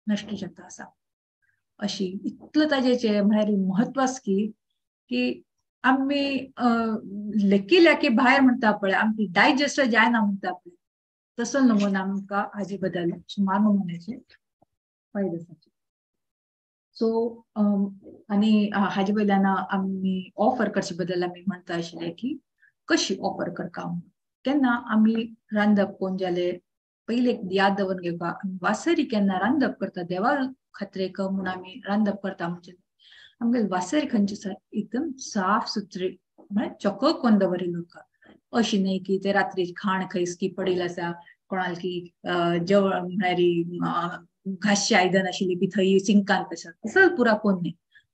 नश्ट जाता आसा. अशी इतलो ताजें म्हळ्यार म्हत्व आसा की की आमी लेकी लेकी भायर म्हणटा पळय आमची डायजेस्ट जायना म्हणटा पळय तसो नमुना आमकां हाजे बदल सुमार नमुन्याचे फायदे आसा. सो आनी हाजे वयल्यान आमी ऑफर करचे बदल आमी म्हणटा आशिल्ले की कशी ऑफर करता म्हणून. केन्ना आमी रांदप कोण जाले पयले याद दवरून घेवपा वासरी केन्ना रांदप करता देवा खात्रेक म्हणून आमी रांदप करता म्हणजे आमगे वासरी खंयची आसा एकदम साफ सुथरी म्हळ्यार चकक कोण दवरिल्लो लोक अशी न्हय की ते रात्री खाण खंयसकी पडिल्लें आसा कोणाल की जेवण म्हळ्यार घासचें आयदन आशिल्ली बी थंय सिंकान आसा तसो पुरा कोण न्हय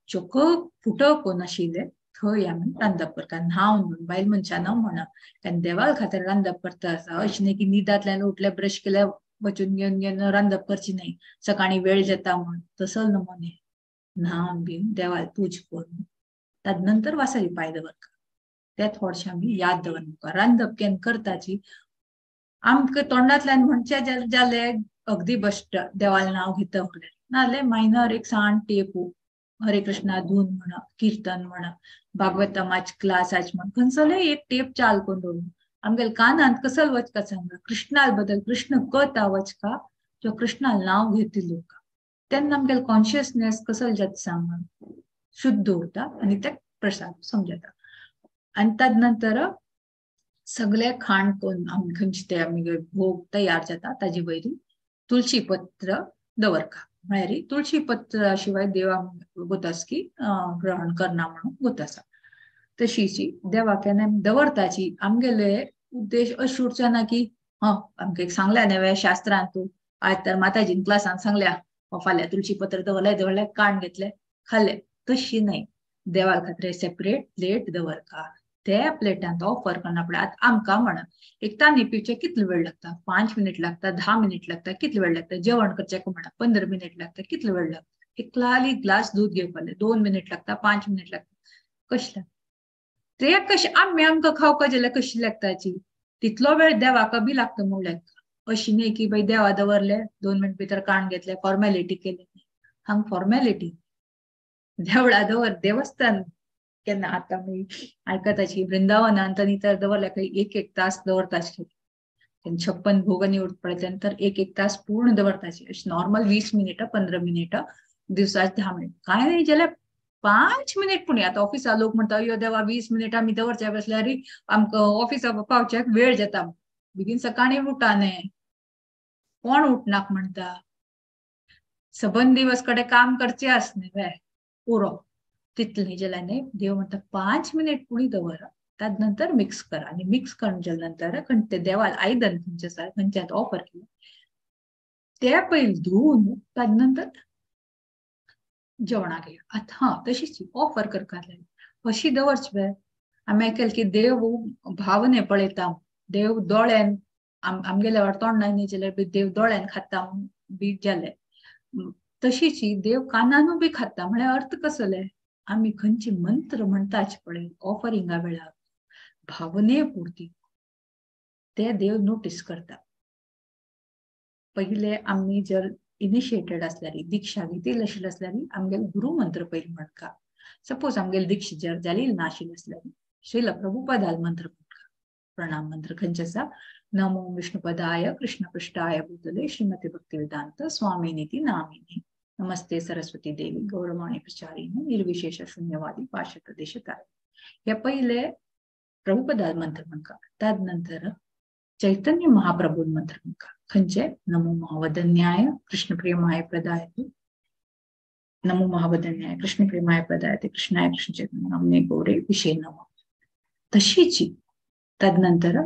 चकक फुटक कोण आशिल्लें थंय आमी रांदप करता. न्हांवन म्हण बायल मनशां म्हणा कारण देवा खातीर रांदप करता आसा अशें न्हय की न्हिदांतल्यान उठले ब्रश केले वचून घेवन घेवन रांदप करची न्हय सकाळीं वेळ जाता म्हण तसो नमुने न्हांवन बीन देवाक पूज करून ताजे नंतर वासरी पांय दवरता. ते थोडशें आमी याद दवरता. रांदप केन्ना करताची आमकां तोंडांतल्यान म्हणचें जालें अगदी बश्ट देवालें नांव घेता उरलें नाजाल्यार मायनर एक सान टेपू हरे कृष्णा धून म्हणा किर्तन म्हणा भागवतमाच क्लास आज म्हण खंयसोले एक टेप चाल करून दवरून आमगेले कानांत कसल वचका सांगा कृष्णा बदल कृष्ण कथा वचका जो कृष्णा नांव घेतली लोक तेन्ना आमगेले कॉन्शियसनेस कसल जाता सांगा शुद्ध उरता आनी ते प्रसाद समजता. आनी ताजे नंतर सगळे खाण कोण आमी खंयचे ते आमगे भोग तयार जाता ताजे वयरी तुळशी पत्र दवरका म्हळ्यार तुळशी पत्रा शिवाय देवा गोतासकी ग्रहण करना म्हणून गोत आसा. तशीची देवा केन्ना दवरताची आमगेले उद्देश अशें उरचे ना की हा आमकां एक सांगल्या न्हय शास्त्रान तूं आज तर माताजीन क्लासान सांगल्या फाल्यां तुळशी पत्र दवरलें दवरलें काण घेतलें खाल्लें तशी न्हय. देवा खातीर सेपरेट प्लेट दवरका त्या प्लेटांत ऑफर करना पळय. आतां आमकां म्हणा एक तांदी पिवचे कितलो वेळ लागता 5 मिनट लागता 10 मिनट लागता कितलो वेळ लागता जेवण करचें म्हणा 15 मिनट लागता कितलो वेळ लागता एक लाली ग्लास दूद घेवपाक 2 मिनट लागता 5 मिनट लागता कशें लागता ते कशें आमी आमकां खावपा जाल्यार कशी लागताची तितलो वेळ देवाक बी लागता म्हूण लागता. अशी न्हय की बाय देवा दवरले 2 मिनट भितर काण घेतले फॉर्मेलिटी केली हांगा फॉर्मेलिटी देवळा दवर देवस्थान केन्ना आतां आमी आयकताची वृंदावनांत आनी तर दवरल्या खंय 1-1 तास दवरताची 56 भोग आनी पळयता तर 1-1 तास पूर्ण दवरताची. अशें नॉर्मल 20 मिनटां 15 मिनटां दिवसाक 10 मिनट कांय न्हय जाल्यार 5 मिनट पूण. आतां ऑफिसा लोक म्हणटा यो देवा 20 मिनटां आमी दवरच्या बसल्यार आमकां ऑफिसा पावच्याक वेळ जाता बेगीन सकाळीं उठा न्हय कोण उठनाक म्हणटा सबंद दिवस कडेन काम करचें आसना वे उरो तितलें जाल्यार न्हय देव म्हणटा 5 मिनट पुणी दवरा ताजे नंतर मिक्स करा आनी मिक्स करून जाल्या नंतर खंयचे देवाल आयदन खंयचें आसा खंयच्यात ऑफर केलें ते पयलीं धुवन ताजे नंतर जेवणाक घेया. आतां हां तशीच ऑफर करपाक लागली अशी दवरची पळय. आमी आयकलें की देव भावने पळयता देव दोळ्यान आमगेल्या वाट तोंडान न्हय जाल्यार देव दोळ्यान खाता बी जालें तशीच देव कानानूय बी खाता म्हळ्यार अर्थ कसले आमी खंयचे मंत्र म्हणटाच पळय ऑफरिंगा वेळार भावने पुरती ते देव नोटीस करता. पयले आमी जर इनिशिएटेड आसल्यार दीक्षा घेतिल्ली आशिल्ली आसल्यार आमगेले गुरु मंत्र पयलीं म्हणका. सपोज आमगेली दीक्षा जर जाली नाशिल्ली आसल्यार श्रील प्रभुपदाल मंत्र म्हणका. प्रणाम मंत्र खंयचे आसा नमो विष्णुपदाय कृष्ण पृष्ठाय भूतले श्रीमती भक्तिवेदांत स्वामिनीति नामिनी नमस्ते सरस्वती देवी गौरवाणी प्रचारिणी निर्विशेष शून्यवादी पाश्चात्य देशताय. हे पयले प्रभुपदाल मंत्र म्हणका. ताजे नंतर चैतन्य महाप्रभू मंत्र म्हणका खंयचे नमो महावदन्याय कृष्ण प्रेमाय प्रदाय नमो महावदन्याय कृष्ण प्रेमाय प्रदाय कृष्णाय कृष्ण चैतन्य नामने गौरे विषय नमो. तशीची तदनंतर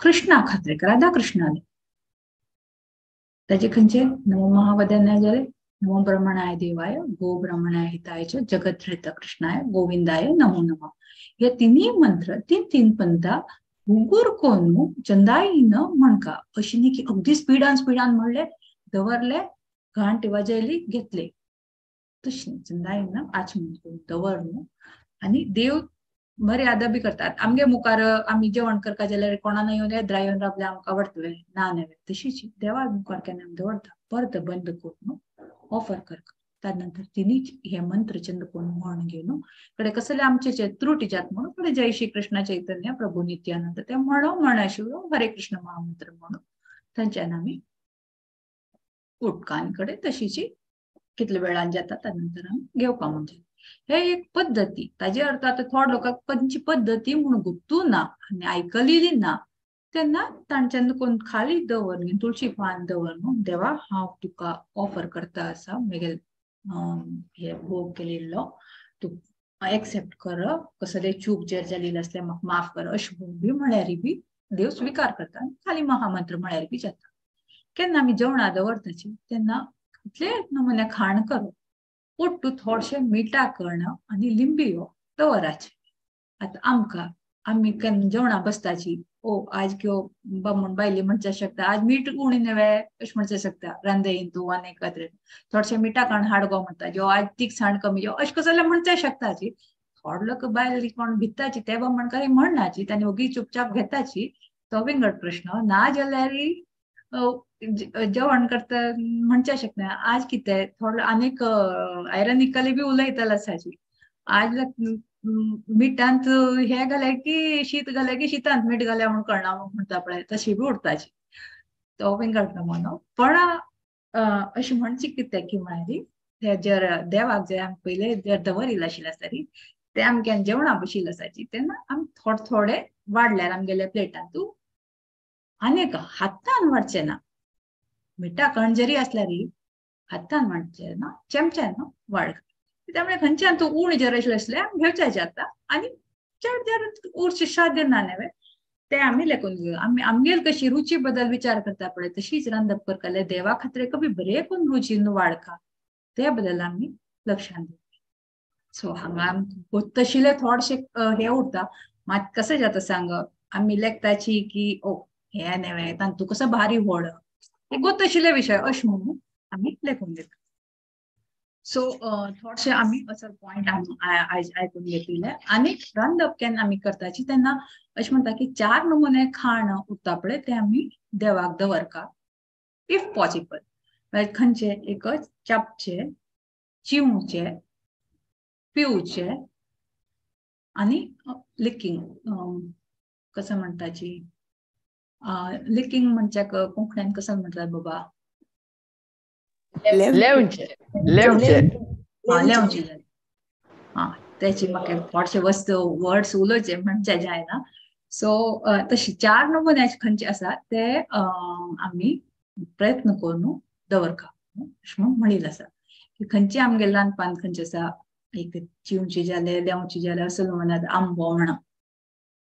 कृष्णा खात्रे राधा कृष्णाले ताजे खंयचे नमो महावदन्याय जाले नमो ब्रह्मणाय देवाय गो ब्रह्मणाय हिताय च जगद्रित कृष्णाय गोविंदाय नमो नमः. हे तिन्ही मंत्र तीन तीन पंथा हुगूर कोनू चंदाईन म्हणका अशी न्ही की अगदी स्पिडान स्पिडान म्हणले दवरले घांट वाजयली घेतले तशी न्ही. चंदाईन आचमन करून दवरनु आनी देव मर्यादा बी करतात. आमगे मुखार आमी जेवण करता जाल्यार कोणाक येवन येद्रा येवन रावले आमकां आवडटलें ना न्हय, तशीच देवा मुखार केन्ना आमी दवरता परत बंद करून ऑफर करता. त्यानंतर तिनीच हे मंत्र चंद कोण म्हण घेवन कडे कसले आमचे त्रुटी जात म्हणून कडे जय श्री कृष्ण चैतन्य प्रभू नित्यानंद ते म्हणो म्हणा हरे कृष्ण महामंत्र म्हणून थंयच्यान आमी उटकांकडे तशीची कितले वेळान जाता त्यानंतर आमी घेवपा म्हणजे हे एक पद्दती. ताजे अर्थ आतां थोड लोकांक खंयची पद्दती म्हणून गुप्तू ना आनी आयकलेली ना तेन्ना तांच्यान कोण खाली दवर तुळशी पान दवर न्हू देवा हांव तुका ऑफर करता आसा मेगेल हे भोग केलेलो तूं एक्सेप्ट कर, कसले चूक जर जालेली आसल्यार म्हाका माफ कर अशें बी म्हळ्यार बी देव स्विकार करता. खाली महामंत्र म्हळ्यार बी जाता. केन्ना आमी जेवणां दवरताची तेन्ना कितले नमुने खाण करप पोट्टू थोडशें मिठा करणं आनी लिंबी दवराचें. आतां आमकां आमी केन्ना जेवणां बसताची ओ आज किंवा बामण बायले म्हणचे शकता आज मीठ उणी न्हय अशें म्हणचे शकता रांदयेन तूं आनी एकत्र थोडशें मिठा कण हाड गो म्हणटा जो आज तिखसाण कमी जो अशें कसो जाल्यार म्हणचे शकताची. थोडे लोक बायल कोण भिताची ते बामणकारी म्हणनाची तांणी ओगी चुपचाप घेताची तो विंगड प्रश्न. ना जाल्यार जेवण करता म्हणचे शकना आज कितें थोडो आनीक आयरनिकली बी उलयतालो आसाची आज मिठांत हे घाले की शीत घाले की शितांत मीठ घाले म्हूण कळना म्हणटा पळय तशी बी उरताची तो विंगड नमुनो. पण अशें म्हणचे कितें की म्हळ्यार ते जर देवाक जर आमी पयले जर दवरिल्लें आशिल्लें आसतरी ते आमगे जेवणां बशिल्लें आसाची तेन्ना आमी थोडे थोडे वाडल्यार आमगेल्या प्लेटांतू आनीक हातान वाडचें ना मिठा कण जरी आसल्यार हातान वाडचें ना चमच्यान वाड. त्यामुळे खंयच्यान तूं उण जर आशिल्लें आसल्यार घेवचें जाता आनी चड जर उरचें साध्य ना न्हय ते आमी लेखून घेवया. आमी आमगेर कशी रुची बद्दल विचार करता पळय तशीच रांदप करतले देवा खातीर कमी बरें करून रुचीन वाडका ते बद्दल आमी लक्षांत दवरया. सो हांगा तशिले थोडशे हे उरता मात कशें जाता सांग आमी लेखताची की ओ हे न्हय तांतू कसो भारी व्हड हे गोतशिले विशय अशें म्हणून आमी लेखून दिता. सो थोडशे आमी असो पॉयंट आयज आयकून घेतिल्ले. आनी रांदप केन्ना आमी करताची तेन्ना अशें म्हणटा की चार नमुने खाण उरता पळय ते आमी देवाक दवरका if possible. म्हळ्यार खंयचे एकच चापचे चिवचे पिवचे आनी लिकींग कसं म्हणटाची लिकींग म्हणजे कोंकण्यान कसं म्हणटात बाबा लेवचे लेवचे लेवचे हा त्याची म्हाका थोडशे वस्तू वर्ड्स उलोवचे म्हणजे जायना. सो तशी चार नमुने खंयचे आसा ते आमी प्रयत्न करून दवरका अशें म्हूण म्हणिल्लें आसा की खंयचे आमगे ल्हानपान खंयचे आसा एक चिवचे जाले लेवचे जाले असो म्हणटात आंबो म्हणा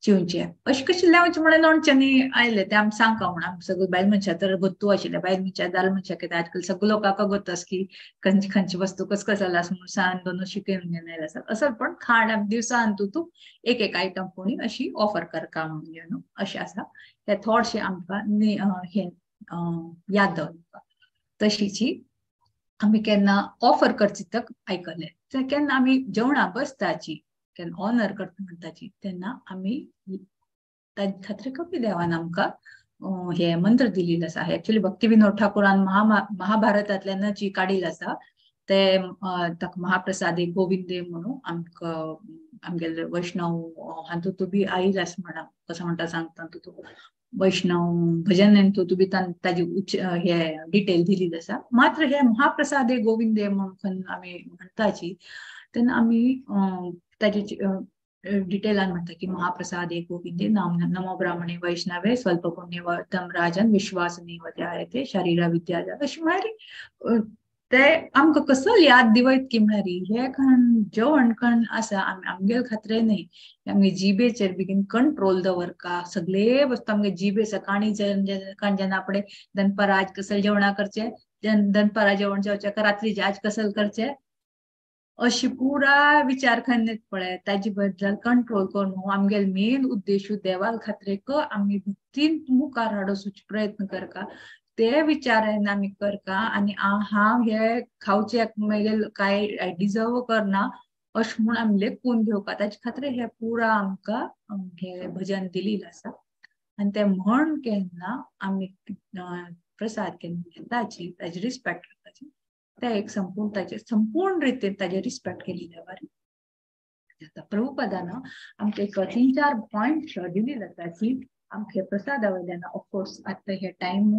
चिवचे अशें कशें लेवचे म्हणल्यार लोणच्यांनी आयले ते आमी सांगका म्हण आमी सगळे बायल मनशां तर गोत्तू आशिल्ले बायल मनशां दाल मनशां कितें आजकाल सगळे लोकांक गोत्त आसा की खंयची खंयची वस्तू कस कस जाला म्हणून सांग दोन शिकून घेवन आयले आसा. असो पण खाण दिवसान तूं एक एक आयटम कोणी अशी ऑफर करका म्हणून न्हू अशें आसा ते थोडशें आमकां हे याद दवरपा. तशीची आमी केन्ना ऑफर करची तक आयकलें केन्ना आमी जेवणां बसताची केन्ना ऑनर करता म्हणटाची तेन्ना आमी ताजे खातीर कपी देवान आमकां हे मंत्र दिलेले आसा. एक्चुअली भक्ती विनोद ठाकुरान महाभारतांतल्यान जी काडिल्लें आसा ते ताका महाप्रसादे गोविंदे म्हणून आमकां आमगेले वैष्णव हातूंत बी आयिल्लें आसा म्हणा कसो म्हणटा सांगता तूं वैष्णव भजन तूं बी ताजी उच्च हे डिटेल दिलेली आसा. मात्र हे महाप्रसादे गोविंदे म्हणून आमी म्हणटाची तेन्ना आमी ताजे डिटेलान म्हणटा की महाप्रसादे गोविंदे नाम नमो ब्राह्मणे वैष्णवे स्वल्प पुण्यवतम राजन विश्वास निवते शरीरा विद्या अशें म्हळ्यार ते आमकां कसो याद दिवयत की म्हळ्यार हे खण जेवण खण आसा आमी आमगेल खातीर न्हय आमगे जिबेचेर बेगीन कंट्रोल दवरका. सगळे वस्तू आमगे जिबे सकाळी जेन्ना आपणे दनपारा आज कसल जेवणां करचें दनपारा जेवण जेवचें रात्री आज कसल करचें अशी पुरा विचार खंय पळय ताजे बद्दल कंट्रोल करून आमगेल मेन उद्देश देवा खातीर आमी भक्तीन मुखार हाडोवचो प्रयत्न करका ते विचारान आमी करका. आनी हांव हे खावचे मागीर काय डिजर्व करना अशें म्हूण आमी लेखून घेवपा ताजे खातीर हे पुरा आमकां हे भजन दिलेलें आसा. आनी ते म्हण केन्ना आमी प्रसाद केन्ना घेताची ताजी रिस्पेक्ट करताची ते एक संपूर्ण ताजे संपूर्ण रितीन ताजे रिस्पेक्ट केलेल्या बरें जाता. प्रभुपदान आमकां एक 3-4 पॉयंट दिलेले आसा की आमकां प्रसादा वयल्यान ऑफकोर्स आतां हे time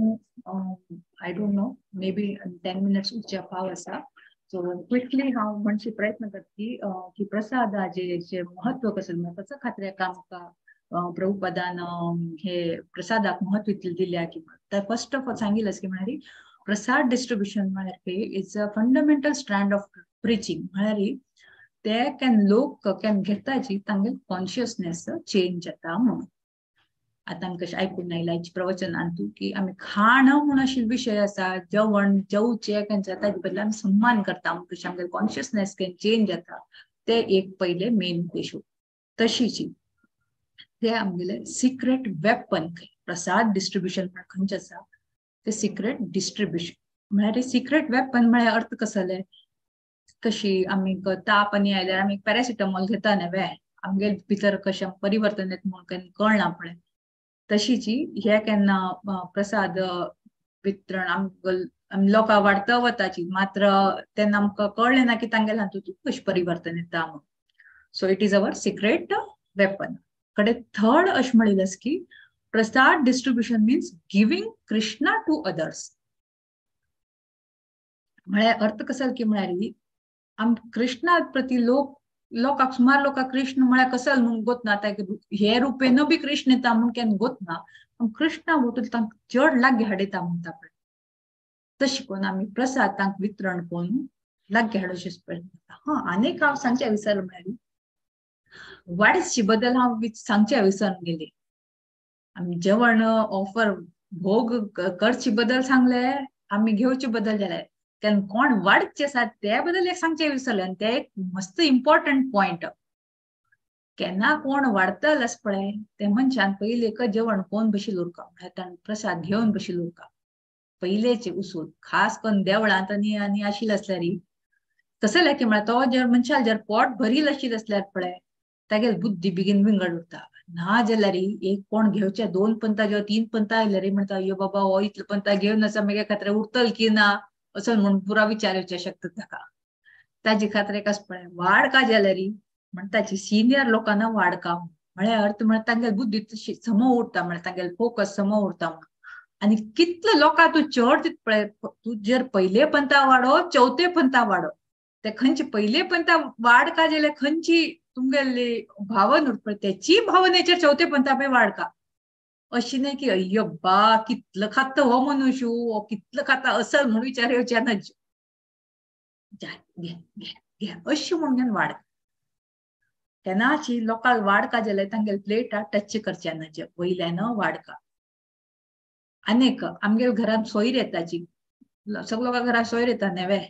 I don't know maybe 10 minutes उरच्या पाव आसा. सो क्विकली हांव म्हणचे प्रयत्न करता की प्रसादाचे महत्व कसं म्हळ्यार कसं खातीर आमकां प्रभुपदान हे प्रसादाक महत्व इतलें दिल्या की फर्स्ट ऑफ ऑल सांगिल्लें की म्हळ्यार प्रसाद डिस्ट्रिब्युशन म्हळ्यार is a fundamental strand of preaching. म्हळ्यार ते can लोक can घेताची तांगेले कॉन्शियसनेस चेंज जाता म्हणून. आतां आमी कशें आयकून आयला प्रवचनान तूं की आमी खाण म्हूण अशे विशय आसा जेवण जेवचें केन्ना ताजे बदला आमी सम्मान करता म्हूण कशें आमगेले कॉन्शियसनेस can change जाता ते एक पयले मेन उद्देश. तशीची ते आमगेले सिक्रेट वेपन प्रसाद डिस्ट्रिब्युशन म्हळ्यार खंयचें आसा ते सिक्रेट डिस्ट्रिब्युशन म्हळ्यार सिक्रेट वेपन म्हळ्यार अर्थ कसले कशी आमी ताप आनी आयल्यार आमी पॅरासिटामॉल घेता न्हय आमगेले भितर कशें परिवर्तन येता म्हूण केन्ना कळना पळय. तशीची हे केन्ना प्रसाद वितरण आमकां लोकां वाडता वताची मात्र तेन्ना आमकां कळ्ळें ना की तांगेले हातूंत कशें परिवर्तन येता म्हणून. So it is our secret weapon. कडे थर्ड अशें म्हणिल्लें आसा की prasad distribution means giving Krishna to others. म्हळ्यार अर्थ कसो की म्हळ्यार आम कृष्णा प्रती लोक लोकांक सुमार लोकांक कृष्ण म्हळ्यार कसल म्हूण गोतना हे रुपेन बी कृष्ण येता म्हूण केन्ना गोतना कृष्णा वतून तांकां चड लागीं हाडयता म्हणटा पळय तशें करून आमी प्रसाद तांकां वितरण करून लागीं हाडोवचें प्रयत्न करता. हां आनीक हांव सांगचें विसरलें म्हळ्यार वाडची बद्दल हांव सांगचें विसरून गेलें. आमी जेवण ऑफर भोग करचे बद्दल सांगले आमी घेवचे बद्दल जाले तेन्ना कोण वाडचे आसा ते बद्दल एक सांगचें विसरलें आनी ते एक मस्त इम्पॉर्टंट पॉयंट. केन्ना कोण वाडटलो आसा पळय ते मनशान पयलीं एक जेवण कोण बशील उरका म्हळ्यार ताणें प्रसाद घेवन बशील उरका पयलेचे उसूल खास करून देवळांत आनी आनी आशिल्लें आसल्यार कसलें की म्हळ्यार तो जर मनशान जर पोट भरील आशिल्लें आसल्यार पळय तागेली बुद्धी बेगीन विंगड उरता. ना जाल्यार एक कोण घेवचे 2 पंता जेव 3 पंता आयल्यार म्हणटा यो बाबा हो इतले पंता घेवन आसा मागीर खातीर उरतल की ना असो म्हूण पुरा विचार येवचें शकता ताका. ताजे खातीर एक आसा पळय वाड का जाल्यार म्हणटाची सिनियर लोकांना वाड का म्हळ्यार अर्थ म्हळ्यार तांगेली बुद्धी तशी सम उरता म्हळ्यार तांगेले फोकस सम उरता म्हणून. आनी कितले लोकां तूं चड दित पळय तूं जर पयले पंता वाडो चवथे पंता वाडो ते खंयचे पयले पंता वाड का जाल्यार खंयची तुमगेली भावन उरता पळय तेची भावनेचेर चवथे पंता पळय वाड का. अशी न्हय की अय्यो बा कितलो खाता हो मनुष्य हो कितलो खाता असल म्हूण विचार येवचे ना घे घे घे अशी म्हूण घेवन वाड. तेन्नाची लोकांक वाडका जाल्यार तांगेले प्लेटा टच करचे ना वयल्यान वाडका. आनीक आमगेले घरांत सोयर येताची सगळे लोकां घरांत सोयर येता न्हय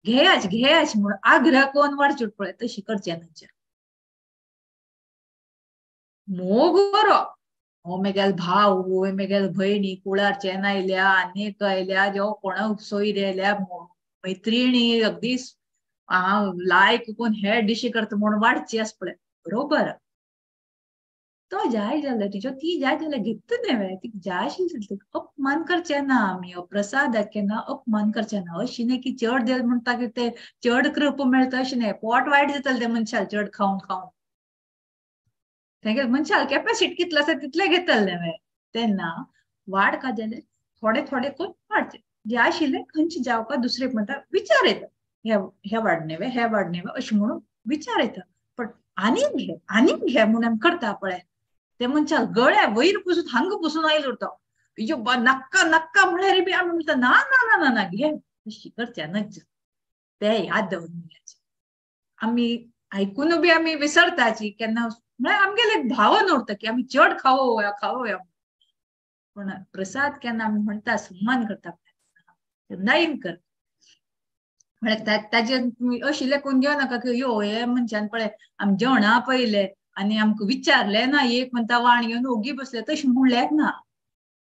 घेयाच घेयाच म्हूण आग्रह कोण वाडचे पळय तशी करचे ना. मोग बरो हो मेगेल भाव हो मेगेल भयणी कुळारचेन आयल्या आनीक आयल्या जो कोणा सोयरी आयल्या मैत्रिणी अगदी हांव लायक कोण हे डिशी करता म्हूण वाडची आसा पळय बरोबर. तो जाय जाल्यार तिचो ती जाय जाल्यार घेत न्हय ती जाय आशिल्ली अपमान करचे ना आमी प्रसादाक केन्ना अपमान करचे ना. अशी न्हय की चड दिल म्हूण ताका ते चड कृप मेळटा अशें न्हय पोट वायट जातलें ते मनशाक चड खावन खावन तेगे मनशाक कॅपॅसिटी कितलो आसा तितलें घेतलें न्हय. तेन्ना वाड का जाल्यार थोडे थोडे करून वाडचे जे आशिल्ले खंयचे जावपा दुसरे म्हणटा विचार येता हे हे वाडणे वे हे वाडणे वे अशें म्हणून विचार येता पण आनीक घे आनीक घे म्हूण आमी करता पळय ते मनशाक गळ्या वयर पुसून हांगा पुसून आयलो उरता यो बा नाक्का नाक्का म्हळ्यार बी आमी म्हणटा ना ना ना ना ना घे तशी करचे नच ते याद दवरून आमी आयकून बी आमी विसरताची केन्ना म्हळ्यार आमगेले एक भावन उरता की आमी चड खावोया खावोया. पण प्रसाद केन्ना आमी म्हणटा सन्मान करता नायन कर म्हळ्यार ताजे अशी लेखून घेवं नाका की यो हे मनशान पळय आमी जेवणा पयले आनी आमकां विचारलें ना एक म्हणटा वाण घेवन ओगी बसले तशें म्हणलेंच ना.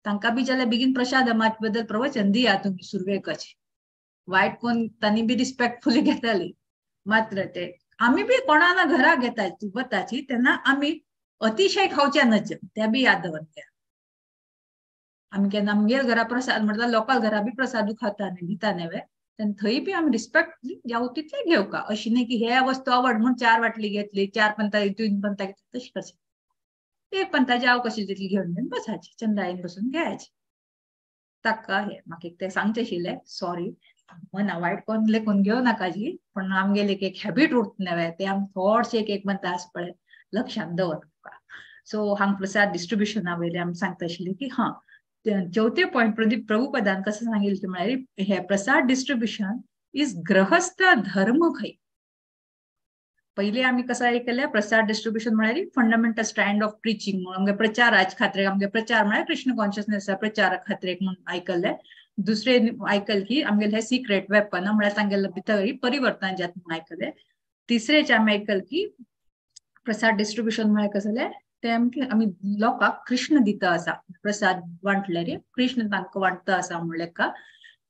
तांकां बी जाल्यार बेगीन प्रसाद बद्दल प्रवचन दिया तुमी सुरवेकच वायट कोण तांणी बी रिस्पेक्टफुली घेताली. मात्र ते आमी बी कोणाला घरा घेता वताची तेन्ना आमी अतिशय खावच्या नच, त्या बी याद दवरया. आमी केन्ना आमगेर घरा प्रसाद म्हणटा लोकां घरा बी प्रसादू खाता न्ही दिता न्हय, तेन्ना थंय बी आमी रिस्पेक्ट जावं तितले घेवका. अशी न्ही की हे वस्तू आवड म्हूण 4 वाटली घेतली, 4 पंता 3 पंता घेतली, तशी करचे. 1 पंता जाव कशी तितली घेवन घेवन बसायची, चंदायेन बसून घ्यायची. ताका हे म्हाका एक तें सांगचें आशिल्लें, सॉरी मना वायट कोण लेखून घेवं नाका जी, पण आमगेले एक हॅबीट उरता न्हय ते आमी थोडशे एक एक म्हणटा आसा पळय लक्षांत दवरपा. सो हांग प्रसाद डिस्ट्रिब्युशना वयले आमी सांगता आशिल्ले की हा चौथे पॉयंट प्रदीप प्रभुपदान कसं सांगितलं की म्हळ्यार हे प्रसाद डिस्ट्रिब्युशन is गृहस्थ धर्म खंय. पहिले आमी कसं ऐकले प्रसाद डिस्ट्रिब्युशन म्हळ्यार फंडामेंटल स्टँड ऑफ प्रिचिंग म्हणून आमगे प्रचाराच खातीर, आमगे प्रचार म्हळ्यार कृष्ण कॉन्शियसनेस प्रचारा खातीर म्हणून आयकल्ले. दुसरे आयकल की आमगेले हे सिक्रेट वेपन म्हळ्यार तांगेले भितर परिवर्तन जाता म्हणून आयकले. तिसरेच आमी आयकल की प्रसाद डिस्ट्रिब्युशन म्हळ्यार कसं जालें ते आमी लोकांक कृष्ण दिता आसा, प्रसाद वांटल्यार कृष्ण तांकां वांटता आसा म्हणलें का.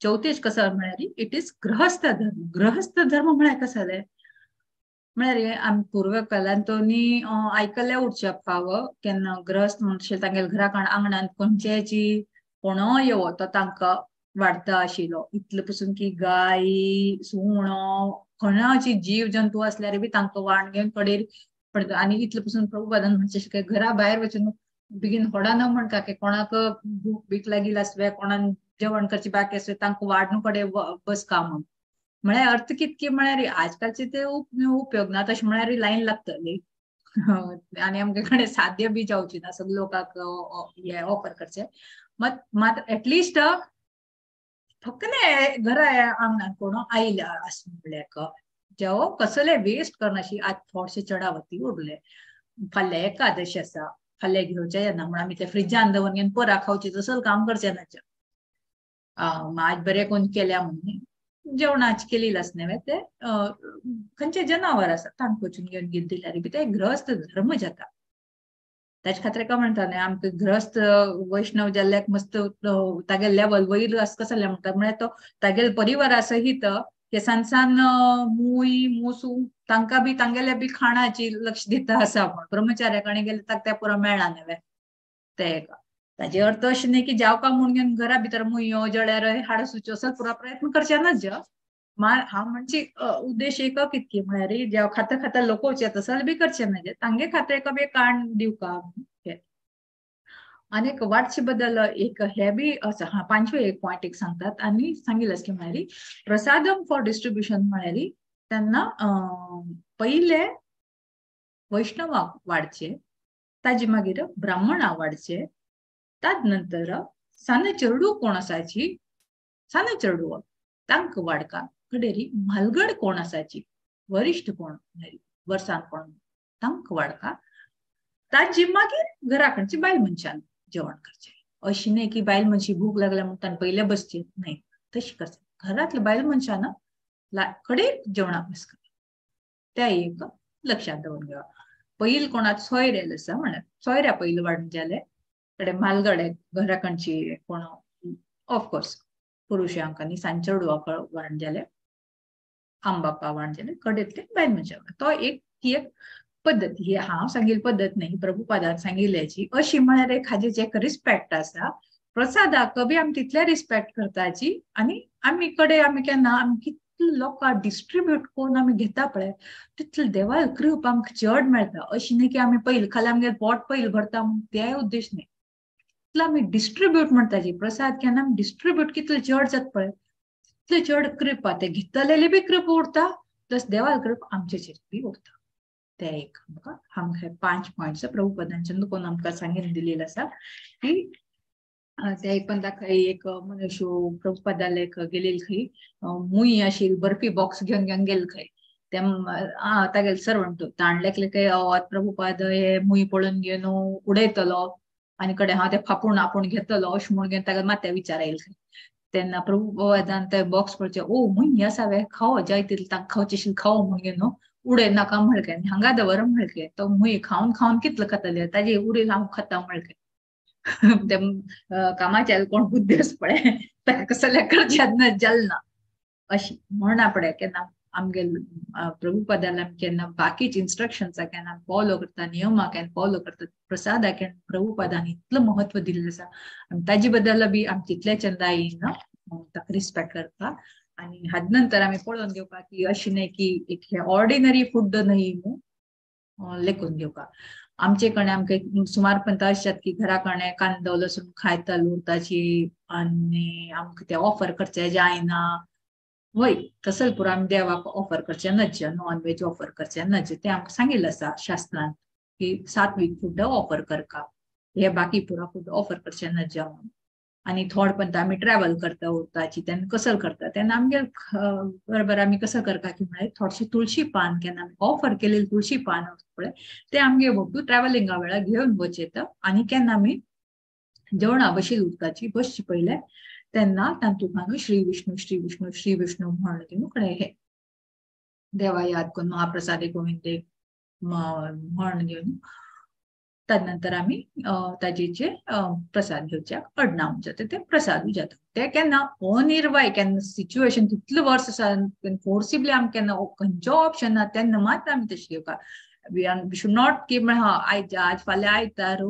चवथेच कसं म्हळ्यार it is गृहस्थ धर्म. गृहस्थ धर्म म्हळ्यार कसं जालें म्हळ्यार आमी पूर्वकालान तो न्ही आयकल्लें उरचें फाव केन्ना गृहस्थ म्हणचे तांगेल्या घरा आंगणांत खंयचेची कोणो येवो तो तांकां वाडटा आशिल्लो. इतले पसून की गाय सुणो कोणाची जीव जंतू आसल्यार बी तांकां वाण घेवन कडेर पडटा. आनी इतले पसून प्रभुपादान म्हणचे अशें घरा भायर वचून बेगीन होडा न म्हणटा की कोणाक भूक बीक लागिल्ली आसवे, कोणाक जेवण करची बाकी आसवे, तांकां वाडणू कडेन बसका म्हूण. म्हळ्यार अर्थ कितके म्हळ्यार आजकालचे ते उपयोग ना, तशें म्हळ्यार लायन लागतली आनी आमचे कडेन साद्य बी जावची ना सगळे लोकांक हे ऑफर करचे. मात मात एटलिस्ट फक्त न्ही घरा आंगणान कोण आयला आसूं म्हणल्यार जेवो कसले वेस्ट करनाशी. आज थोडशे चडावती उरले, फाल्यां एकादशी आसा, फाल्यां घेवचे येना म्हूण आमी ते फ्रिजान दवरून घेवन परा खावचे तसो काम करचे ना. आज बरें कोण केल्या म्हणून जेवणाच केलेलं आसना न्हय ते खंयचे जनावर आसा तांकां वचून घेवन घेवन दिल्यार बी ते गृहस्थ धर्म जाता. ताचे खातीर काय म्हणटा न्हय आमकां गृहस्थ वैष्णव जाल्ल्याक मस्त तागेले लेवल वयर आसा कसलें म्हणटा म्हळ्यार तो तागेले परिवारा सहित हे सान सान मूय मोसू तांकां बी तांगेले बी खाणाची लक्ष दिता आसा. म्हण ब्रह्मचार्या कडेन गेले ताका तें पुरो मेळना न्हय ते. ताजे अर्थ अशें न्ही की जावका म्हूण घेवन घरा भितर मुयो जळ्यार हाडसूच्यो असो पुरो प्रयत्न करचे ना. हांव म्हणजे उद्देश एक कितके म्हळ्यार जेव खाता खाता लोकोवचे तसो बी करचे ना, तांगे खातीर एक बी काण दिवका. आनी एक वाटचे बद्दल एक हे बी आसा. हा पांचवे एक पॉयंट एक सांगतात आनी सांगिल्लें आसलें म्हळ्यार प्रसादम फॉर डिस्ट्रिब्युशन म्हळ्यार तेन्ना पयले वैष्णवाक वाडचे, ताजे मागीर ब्राह्मणाक वाडचे, ताज नंतर सान चेडू कोण आसाची सान चेडू तांकां वाडका, कडेरी म्हालगड कोण आसाची वरिश्ठ कोण वर्सान कोण तांकां वाडका, ताजी मागीर घराकडची बायल मनशान जेवण करचें. अशी न्ही की बायल मनशी भूक लागल्या म्हणून ताणें पयले बसचे न्ही, तशें करचें. घरांतल्या बायल मनशान कडेर जेवणाक बसका, त्या एक लक्षांत दवरून घेवप. पयल कोणाक सोयऱ्याल आसा म्हणल्यार सोयऱ्या पयलीं वाडून जाले कडे म्हालगडे घराकडची कोण ऑफकोर्स पुरुषांक आनी सान चेडवाक वाडून जाले, आमबापा वाडून जाले, कडेंतले बायल मनशाक. तो एक ती एक पद्दत, ही हांव सांगिल्ली पद्दत न्ही, प्रभुपादान सांगिल्ल्याची. अशी म्हळ्यार एक हाजें एक रिस्पेक्ट आसा. प्रसादाक बी आमी तितले रिस्पेक्ट करताची. आनी आमी कडेन आमी केन्ना आमी कितले लोकांक डिस्ट्रिब्यूट करून आमी घेता पळय तितले देवाक कृप आमकां चड मेळटा. अशी न्ही की आमी पयलीं खाल्यार आमगेर पोट पयलीं भरता म्हूण तेय उद्देश न्ही. तितलो आमी डिस्ट्रिब्यूट म्हणटा प्रसाद केन्ना आमी डिस्ट्रिब्यूट कितले चड जाता पळय तितले चड कृपा ते घेतलेली बी कृपा उरता, प्लस देवाक कृप आमचेचेर बी उरता. ते एक आमकां हांगा 5 पॉयंट्स प्रभुपदांच्यान कोण आमकां सांगून दिलेलं आसा की ते एक पण खंय एक मनुष्य प्रभुपदाला एक गेलेली खंय मुई अशी बर्फी बॉक्स घेवन घेवन गेले खंय, ते तागेले सर्वंट ताणलेकले खंय प्रभुपाद हे मुई पळोवन घेवन उडयतलो आनी कडेन हांव ते फापून आपूण घेतलो अशें म्हूण घेवन ताका मात्या विचारायल खंय. तेन्ना प्रभुपदान ते बॉक्स पळोवचे, ओ मुई आसा वे, खाओ जाय तितलें तांकां खावचें आशिल्लें खाओ म्हूण घेवन उडय नाका म्हणके हांगा दवर म्हणके. तो मुई खावन खावन कितलो खातले ताजे उडय हांव खाता म्हणके. ते कामाच्या कोण बुद्धी आसा पळय ताका कसले करच्यान जालना अशी म्हणना पळय केन्ना आमगे प्रभुपदाला केन्ना बाकीची इन्स्ट्रक्शन्स केन्ना फॉलो करता, नियमा केन्ना फॉलो करता, प्रसादा केन्ना प्रभुपदान इतलें म्हत्व दिल्लें आसा आनी ताजे बद्दल बी आमी तितले चंदायेन ताका रिस्पेक्ट करता. आनी हाजे नंतर आमी पळोवन घेवपाक की अशें न्हय की एक हे ऑर्डिनरी फूड न्हय न्हू लेखून घेवपाक. आमचे कडेन आमकां सुमार पंता अशें जाता की घरा कडेन कांदो लसूण खायता उरताची आनी आमकां ते ऑफर करचे जायना, वय तसो पुरो आमी देवाक ऑफर करचें नज्जे, नॉन वेज ऑफर करचें नज्जे, तें आमकां सांगिल्लें आसा शास्त्रान की सात्वीक फूड ऑफर करका, हे बाकी पुरो फूड ऑफर करचें नज्जे म्हणून. आनी थोड पंत आमी ट्रॅवल करता उरताची तेन्ना कसल करता तेन्ना आमगे बरोबर आमी कसो करता की म्हळ्यार थोडशें तुळशी पान केन्ना आमी ऑफर केलेले तुळशी पान पळय तें आमगे भोवतू ट्रॅवलिंगा वेळार घेवन वचयता आनी केन्ना आमी जेवणा बशील उरताची बसची पयले तेन्ना तातूंत न्हू श्री विष्णू श्री विष्णू श्री विष्णू म्हणून न्हू कडेन हे देवा याद करून महाप्रसादे गोविंदे म्हण घेवन तदनंतर आमी ताजेचे प्रसाद घेवच्याक अडनाव जाता, ते प्रसादूय जाता. ते केन्ना अनिर्वाय केन्ना सिच्युएशन तितलें वर्स आसा फोर्सिबली आमकां केन्ना खंयचो ऑप्शन ना तेन्ना मात्र आमी तशें घेवपाक. We should not की म्हळ्यार आयज आज फाल्यां आयतार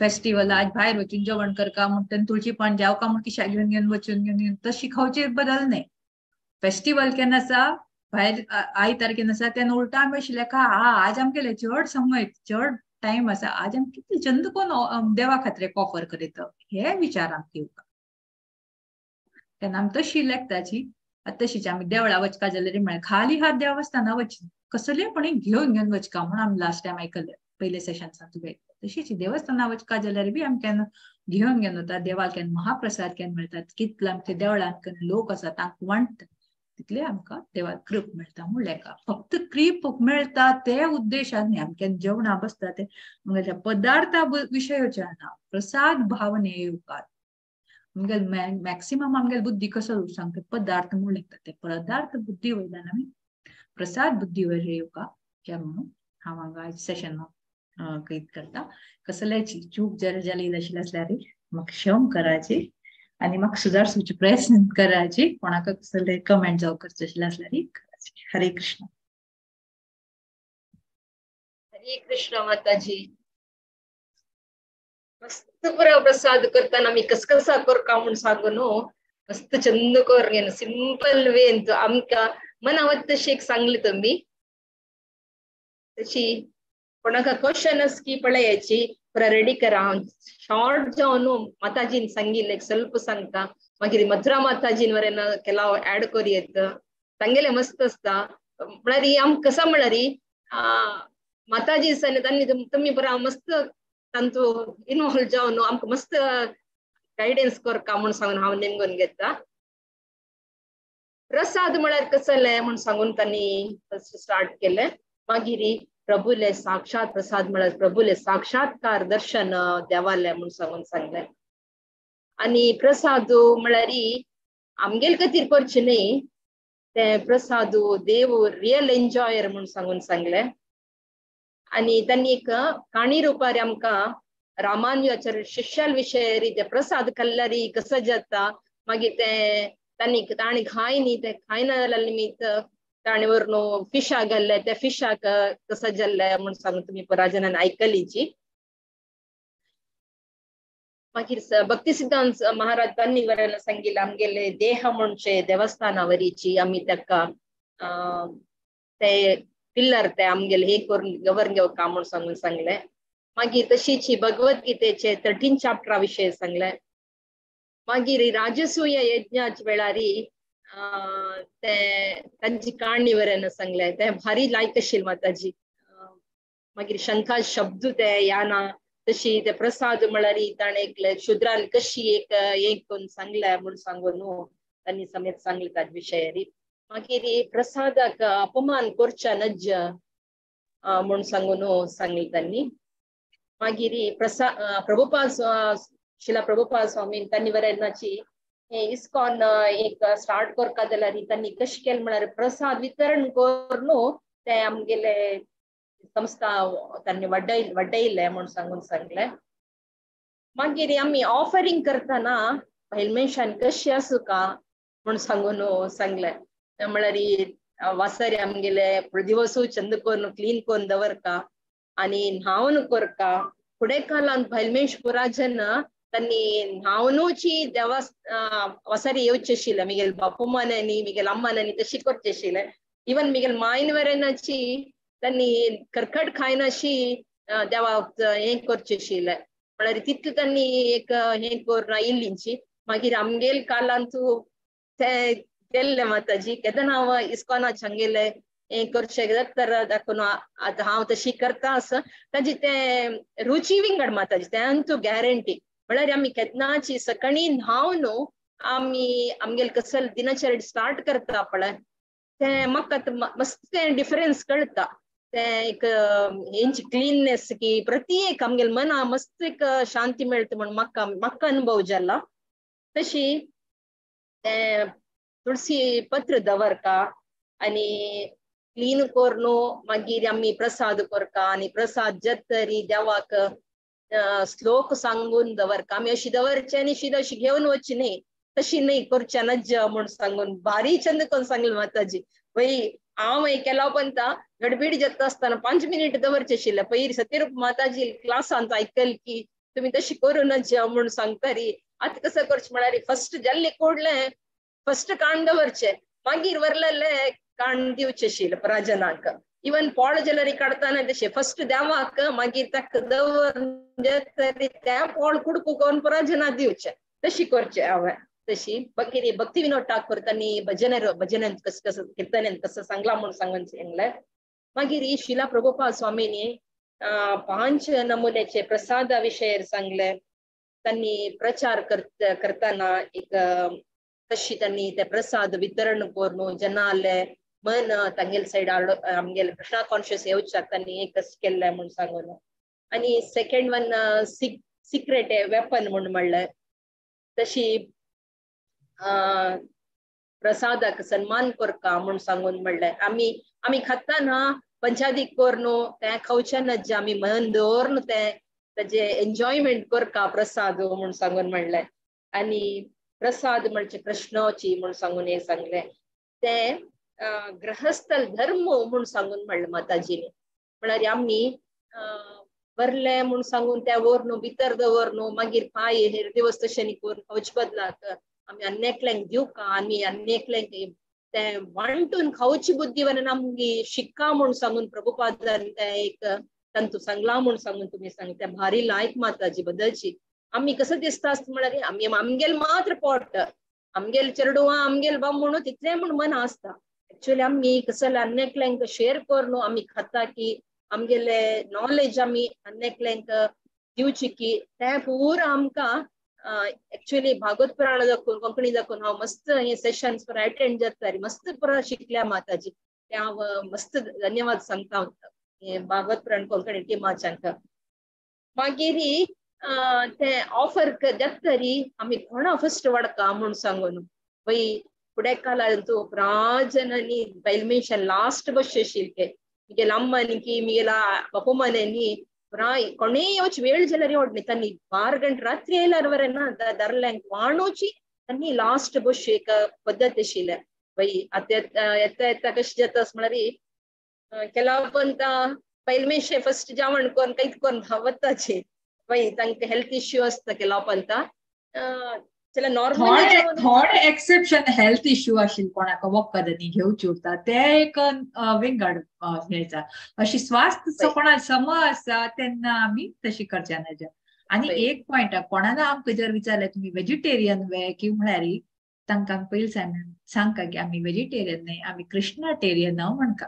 फेस्टिवल आज भायर वचून जेवण करका म्हण तेन्ना तुळशी पान जेवका म्हण किशाक घेवन घेवन वचून घेवन घेवन तशी खावचे बदल न्हय. फेस्टिवल केन्ना आसा भायर आयतार केन्ना आसा तेन्ना उलटा आमी अशें लेखा हा आज आमगेले चड समय चड टायम आसा आज आमी कितले चंद कोण देवा खातीर ऑफर करीत हे विचार आमकां येवपा तेन्ना आमी तशी लेखताची. तशीच आमी देवळा वचका जाल्यार म्हळ्यार खाली हात देवस्थाना वच कसले पण घेवन घेवन वचका म्हणून आमी लास्ट टायम आयकले पयले सेशन्सान तुवें. तशीच देवस्थाना वचका जाल्यार बी आमी केन्ना घेवन घेवन वता देवाक केन्ना महाप्रसाद केन्ना मेळटात कितले आमच्या देवळान लोक आसा तांकां वांट्टा तितले आमकां देवाक कृप मेळटा म्हूण लेखा. फक्त कृप मेळटा ते उद्देशान न्ही आमकां जेवणा बसता ते आमगेल्या पदार्था विशयाचेर ना, प्रसाद भावने येवपाक आमगेले मॅक्सिमम आमगेले बुद्धी कसो सांगता पदार्थ म्हूण लेखता ते पदार्थ बुद्धी वयल्यान आमी प्रसाद बुद्धी वयर येवपाक हे म्हणून हांव हांगा आयज सेशन कैद करता. कसल्याची चूक जर जाली आशिल्ली आसल्यार म्हाका क्षम कराची आनी म्हाका सुदारसुचे प्रयत्न करायची, कोणाक कसले कमेंट जावं करचे आशिल्ले आसल्यार करायची. हरे कृष्ण. हरे कृष्ण माताजी. मस्त पुरा प्रसाद करताना आमी कसकसा करका म्हूण सांगू न्हू, मस्त चंद कर सिंपल वेन आमकां मनावत तशी एक सांगली तुमी. तशी कोणाक क्वेश्चन आस की पळयाची पुरा रेडी करा. हांव शॉर्ट जावन न्हू माताजीन सांगिल्लें एक ಸ್ವಲ್ಪ सांगता, मागीर मथुरा माताजीन वरेन केलाव ऍड करूं येत तांगेलें मस्त आसता. म्हळ्यार आमकां कसा म्हळ्यार माताजी तांणी तुमी बरा मस्त तांचो इनवॉल्व जावन आमकां मस्त गायडन्स करका म्हूण सांगून हांव नेमगोन घेता. प्रसाद म्हळ्यार कसलें म्हूण सांगून तांणी फर्स्ट स्टार्ट केलें. मागीर प्रभुले साक्षात प्रसाद म्हळ्यार प्रभुले साक्षात्कार दर्शन देवाले म्हूण सांगून सांगलें. आनी प्रसाद म्हळ्यार आमगेले खातीर करचें न्हय, ते प्रसाद देव रियल एन्जॉयर म्हूण सांगून सांगलें. आनी तांणी एक काणी रुपार आमकां रामानुजाचार्य शिष्याल विशय ते प्रसाद खाल्ल्यार कसो जाता, मागीर ते तांणी ताणें खाय न्ही ते खायना जाल्यार निमित्त ताणें व्हरून फिशाक घाल्ले त्या फिशाक कसो जाल्ले म्हूण सांगून तुमी पराजनान आयकलीची. मागीर भक्ती सिद्धांत महाराज तांणी वरान सांगिल्लें आमगेले देह म्हणचे देवस्थाना वरीची आमी ताका ते पिल्लर ते आमगेले हे करून गवर घेवका म्हूण सांगून सांगलें. मागीर तशीच भगवद्गीतेचे 13 चॅप्टरा विशय सांगलें. मागीर राजसूय यज्ञाच्या वेळारी ते तांची काणी वरेन सांगलें, ते भारी लायक आशिल्लें माताजी. मागीर शंखा शब्द ते याना तशी ते प्रसाद म्हळ्यार ताणें एकले शुद्रान कशी एक एक करून सांगलें म्हूण सांगून न्हू तांणी समेत सांगलें ताजे विशयारी. मागीर प्रसादाक अपमान करच्या नज्ज म्हूण सांगून सांगलें तांणी. मागीर प्रभुपाद शिला प्रभुपाद स्वामी तांणी वरेनाची इस्कॉन एक स्टार्ट करका जाल्यार तांणी कशें केलें म्हळ्यार प्रसाद वितरण करून ते आमगेले संस्था तांणी वाडयलें म्हूण सांगून सांगलें. मागीर आमी ऑफरींग करतना बायल मनशान कशी आसूं का म्हूण सांगून सांगलें. म्हळ्यार वासारी आमगेले दिवसू चंद कोरून क्लीन कोरून दवरका आनी न्हावन कोरका. फुडें कालांत भायलमेश पुराजन तांणी न्हावनूची देवा वासारी येवचे आशिल्ले मिगेल बापूमानांनी मिगेल अम्मानांनी तशी करचे आशिल्ले. इवन मिगेल मायन वरेनाची तांणी करकट खायनाशी देवा हें करचे आशिल्ले. म्हळ्यार तितले तांणी एक हें करून आयिल्लींची. मागीर आमगेल कालांतू ते गेल्ले माताजी केन्ना हांव इस्कॉनाच हांगेले हें करचें तर दाखोवन आतां हांव तशी करता आसा ताजी तें रुची विंगड माताजी तें गॅरंटी. म्हळ्यार आमी केन्नाची सकाळी न्हाव न्हू आमी आमगेले कसल दिनचर्या स्टार्ट करता पळय तें म्हाका मस्त तें डिफरन्स कळटा. तें एक हेंची क्लिननेस की प्रति एक आमगेले मना मस्त एक शांती मेळटा म्हण म्हाका म्हाका अनुभव जाला. तशी तें तुळसी पत्र दवरका आनी क्लीन करून मागीर आमी प्रसाद करका आनी प्रसाद जतरी देवाक श्लोक सांगून दवरका. आमी अशी दवरचे आनी शीद अशी घेवन वचची न्ही, तशी न्ही करच्या नज्ज म्हूण सांगून भारी चंद कोण सांगले माताजी. वय हांव केला पंता गडबीड जाता आसतना 5 मिनीट दवरचे आशिल्ले. पयर सत्यरूप माताजी क्लासांत आयकल की तुमी तशी करूं नज म्हूण सांगतारी. आतां कसं करचें म्हळ्यार फर्स्ट जाल्ले कोडले फर्स्ट काण दवरचे मागीर वरलेले काण दिवचे आशिल्ले पराजनाक. इवन पोळ जाल्यार काडताना तशें फर्स्ट देवाक मागीर ताका दवर तरी तें पोळ कुडकू करून पराजना दिवचे तशी करचे हांवें. तशी भक्ती भक्ती विनोद ठाकूर तांणी भजन भजनान कसं कसं कीर्तनान कसं सांगला म्हूण सांगून सांगलें. मागीर शिला प्रभुपाद स्वामींनी 5 नमुन्याचे प्रसादा विशयार सांगले. त्यांनी प्रचार करताना एक कशी त्यांनी ते प्रसाद वितरण करून जनाले मन तांगेल सायड आमगेले कृष्णा कॉन्शियस येवच्याक तांणी कशें केल्लें म्हूण सांगून. आनी सेकंड वन सिक्रेट वेपन म्हूण म्हणलें. तशी प्रसादाक सन्मान करका म्हूण सांगून म्हणलें. आमी आमी खाताना पंचादीक करून तें खावचें नज्जे आमी मन दवरून तें ताजें एन्जॉयमेंट करका प्रसाद म्हूण सांगून म्हणलें. आनी प्रसाद म्हणजे कृष्णाची म्हूण सांगून हें सांगलें. तें गृहस्थ धर्म म्हूण सांगून म्हणलें माताजीनी. म्हळ्यार आमी बरले म्हूण सांगून त्या वर न्हू भितर दवर न्हू मागीर पांय हेर दिवस तशें करून खावचे बदलाक आमी अन्नेकल्यांक दिवका आमी अन्नेकल्यांक तें वांटून खावची बुद्धी वर आमगी शिक्का म्हूण सांगून प्रभुपादान तें एक तांतू सांगलां म्हूण सांगून तुमी सांगता. भारी लायक माताजी बदलची. आमी कसं दिसता आसता म्हळ्यार आमी आमगेल मात्र पोट आमगेल चेडवां आमगेल बाम म्हणून तितलें म्हूण मन आसता. एक्चुअली आमी कसं अन्नेकल्यांक शेर करून आमी खाता की आमगेले नॉलेज आमी अन्नेकल्यांक दिवची की तें पूरा आमकां एक्चुअली भागवत पुराण दाखोवन कोंकणी दाखोवन हांव मस्त हे सेशन्स पुरा अटेंड जाता मस्त पुरा शिकल्या माताजी. तें हांव मस्त धन्यवाद सांगता हे भागवत पुराण कोंकणी टिमाच्यांक. मागीर ते ऑफर जातरी आमी कोणा फर्स्ट वडका म्हूण सांगून वय फुडें कालान तूं प्राजनांनी बैल मनशान लास्ट बसचे आशिल्ले मिगेल अम्मानी की मिगेला बापूमान्यांनी प्राय कोणेय येवची वेळ जाल्यार ओडनी तांणी 12 गंटे रात्री येयल्यार बरें ना दारल्यांक वाणोवची तांणी लास्ट बसची एक पद्दत आशिल्ले. वय आतां येता येता कशें जाता म्हळ्यार केला पण बैल मनशे फर्स्ट जेवण करून कांयच करून वताचे वय तांकां हेल्थ इश्यू आसता केला पंता थोडे एक्सेप्शन हेल्थ इश्यू आशिल्ले कोणाक वखदांनी घेवची उरता ते एक विंगड हेचा अशी स्वास्थ्य कोणा सम आसा तेन्ना आमी तशी करच्या ना. आनी एक पॉयंट कोणाला आमकां जर विचारलें तुमी वेजिटेरियन वे की म्हळ्यार तांकां पयलीं सांगका की आमी वेजिटेरियन न्हय आमी कृष्णाटेरियन हांव म्हणका.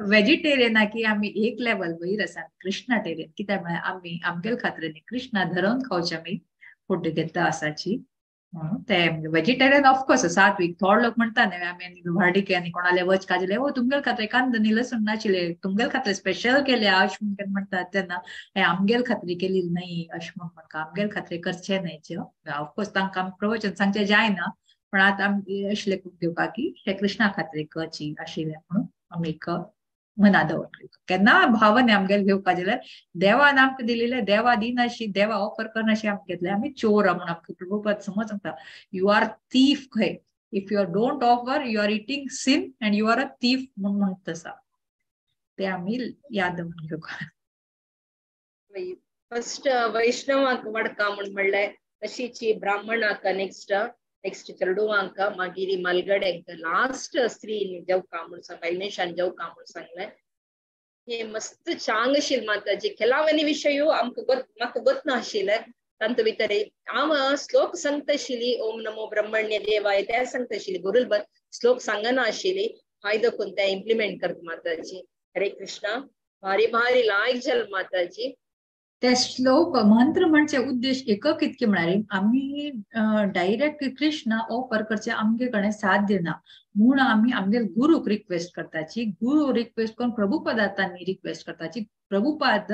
वेजिटेरियना की आमी एक लेवल वयर आसा कृष्णाटेरियन कित्याक म्हळ्यार आमी आमगेल खात्रेनी कृष्णा धरून खावचे आमी फूड घेता आसाची म्हणून ते वेजिटेरियन ऑफकोर्स सात्वीक. थोडे लोक म्हणटा न्ही आमी व्हार्डिके आनी कोणाले वच काजले ओ तुमगेल खात्रे कांदो न्ही लसूण नाशिल्ले तुमगेल खात्रे स्पेशल केले अशें म्हूण म्हणटात तेन्ना हे आमगेल खात्री केली न्हय अशें म्हूण म्हणटा आमगेल खात्रे करचे न्हय. ऑफकोर्स तांकां प्रवचन सांगचें जायना पण आतां आमी अशें लेखून घेवपा की हे कृष्णा खातीर करची आशिल्लें म्हणून आमी एक मना दवरली. केन्ना भावने आमगेले घेवपा जाल्यार देवान आमकां दिलेले देवा दिनाशी देवा ऑफर करनाशी आमकां घेतले आमी चोर म्हणून आमकां प्रभुपाद समज सांगता you are thief खंय. If you don't offer you are eating sin and you are a thief म्हूण म्हणटा आसा. ते आमी याद दवरून घेवंक. फर्स्ट वैष्णवाक वडका म्हूण म्हणलें, तशीच ब्राह्मणाक, नेक्स्ट नेक्स्ट चेडवांक, मागीर मलगड्यांक, लास्ट स्त्री जेवका म्हूण सांग, बायलमेशान जेवका म्हूण सांगलें. हे मस्त चांग आशिल्लें माताजी. केलावनी विशय आमकां म्हाका गोत नाशिल्लें. तांतू भितर हांव श्लोक सांगता आशिल्ली, ओम नमो ब्रह्मण्य देवाय ते सांगता आशिल्ली, गुरुल श्लोक सांगना आशिल्ली. फायदो करून ते इम्प्लिमेंट करता माताजी. हरे कृष्णा. भारी भारी लायक जाल माताजी. ते श्लोक मंत्र म्हणजे उद्देश एकक कितके म्हळ्यार आमी डायरेक्ट कृष्णा ऑफर करचे आमगे कडेन साध्य ना म्हूण आमी आमगे गुरूक रिक्वेस्ट करताची. गुरू रिक्वेस्ट करून प्रभुपदातांनी रिक्वेस्ट करताची. प्रभुपाद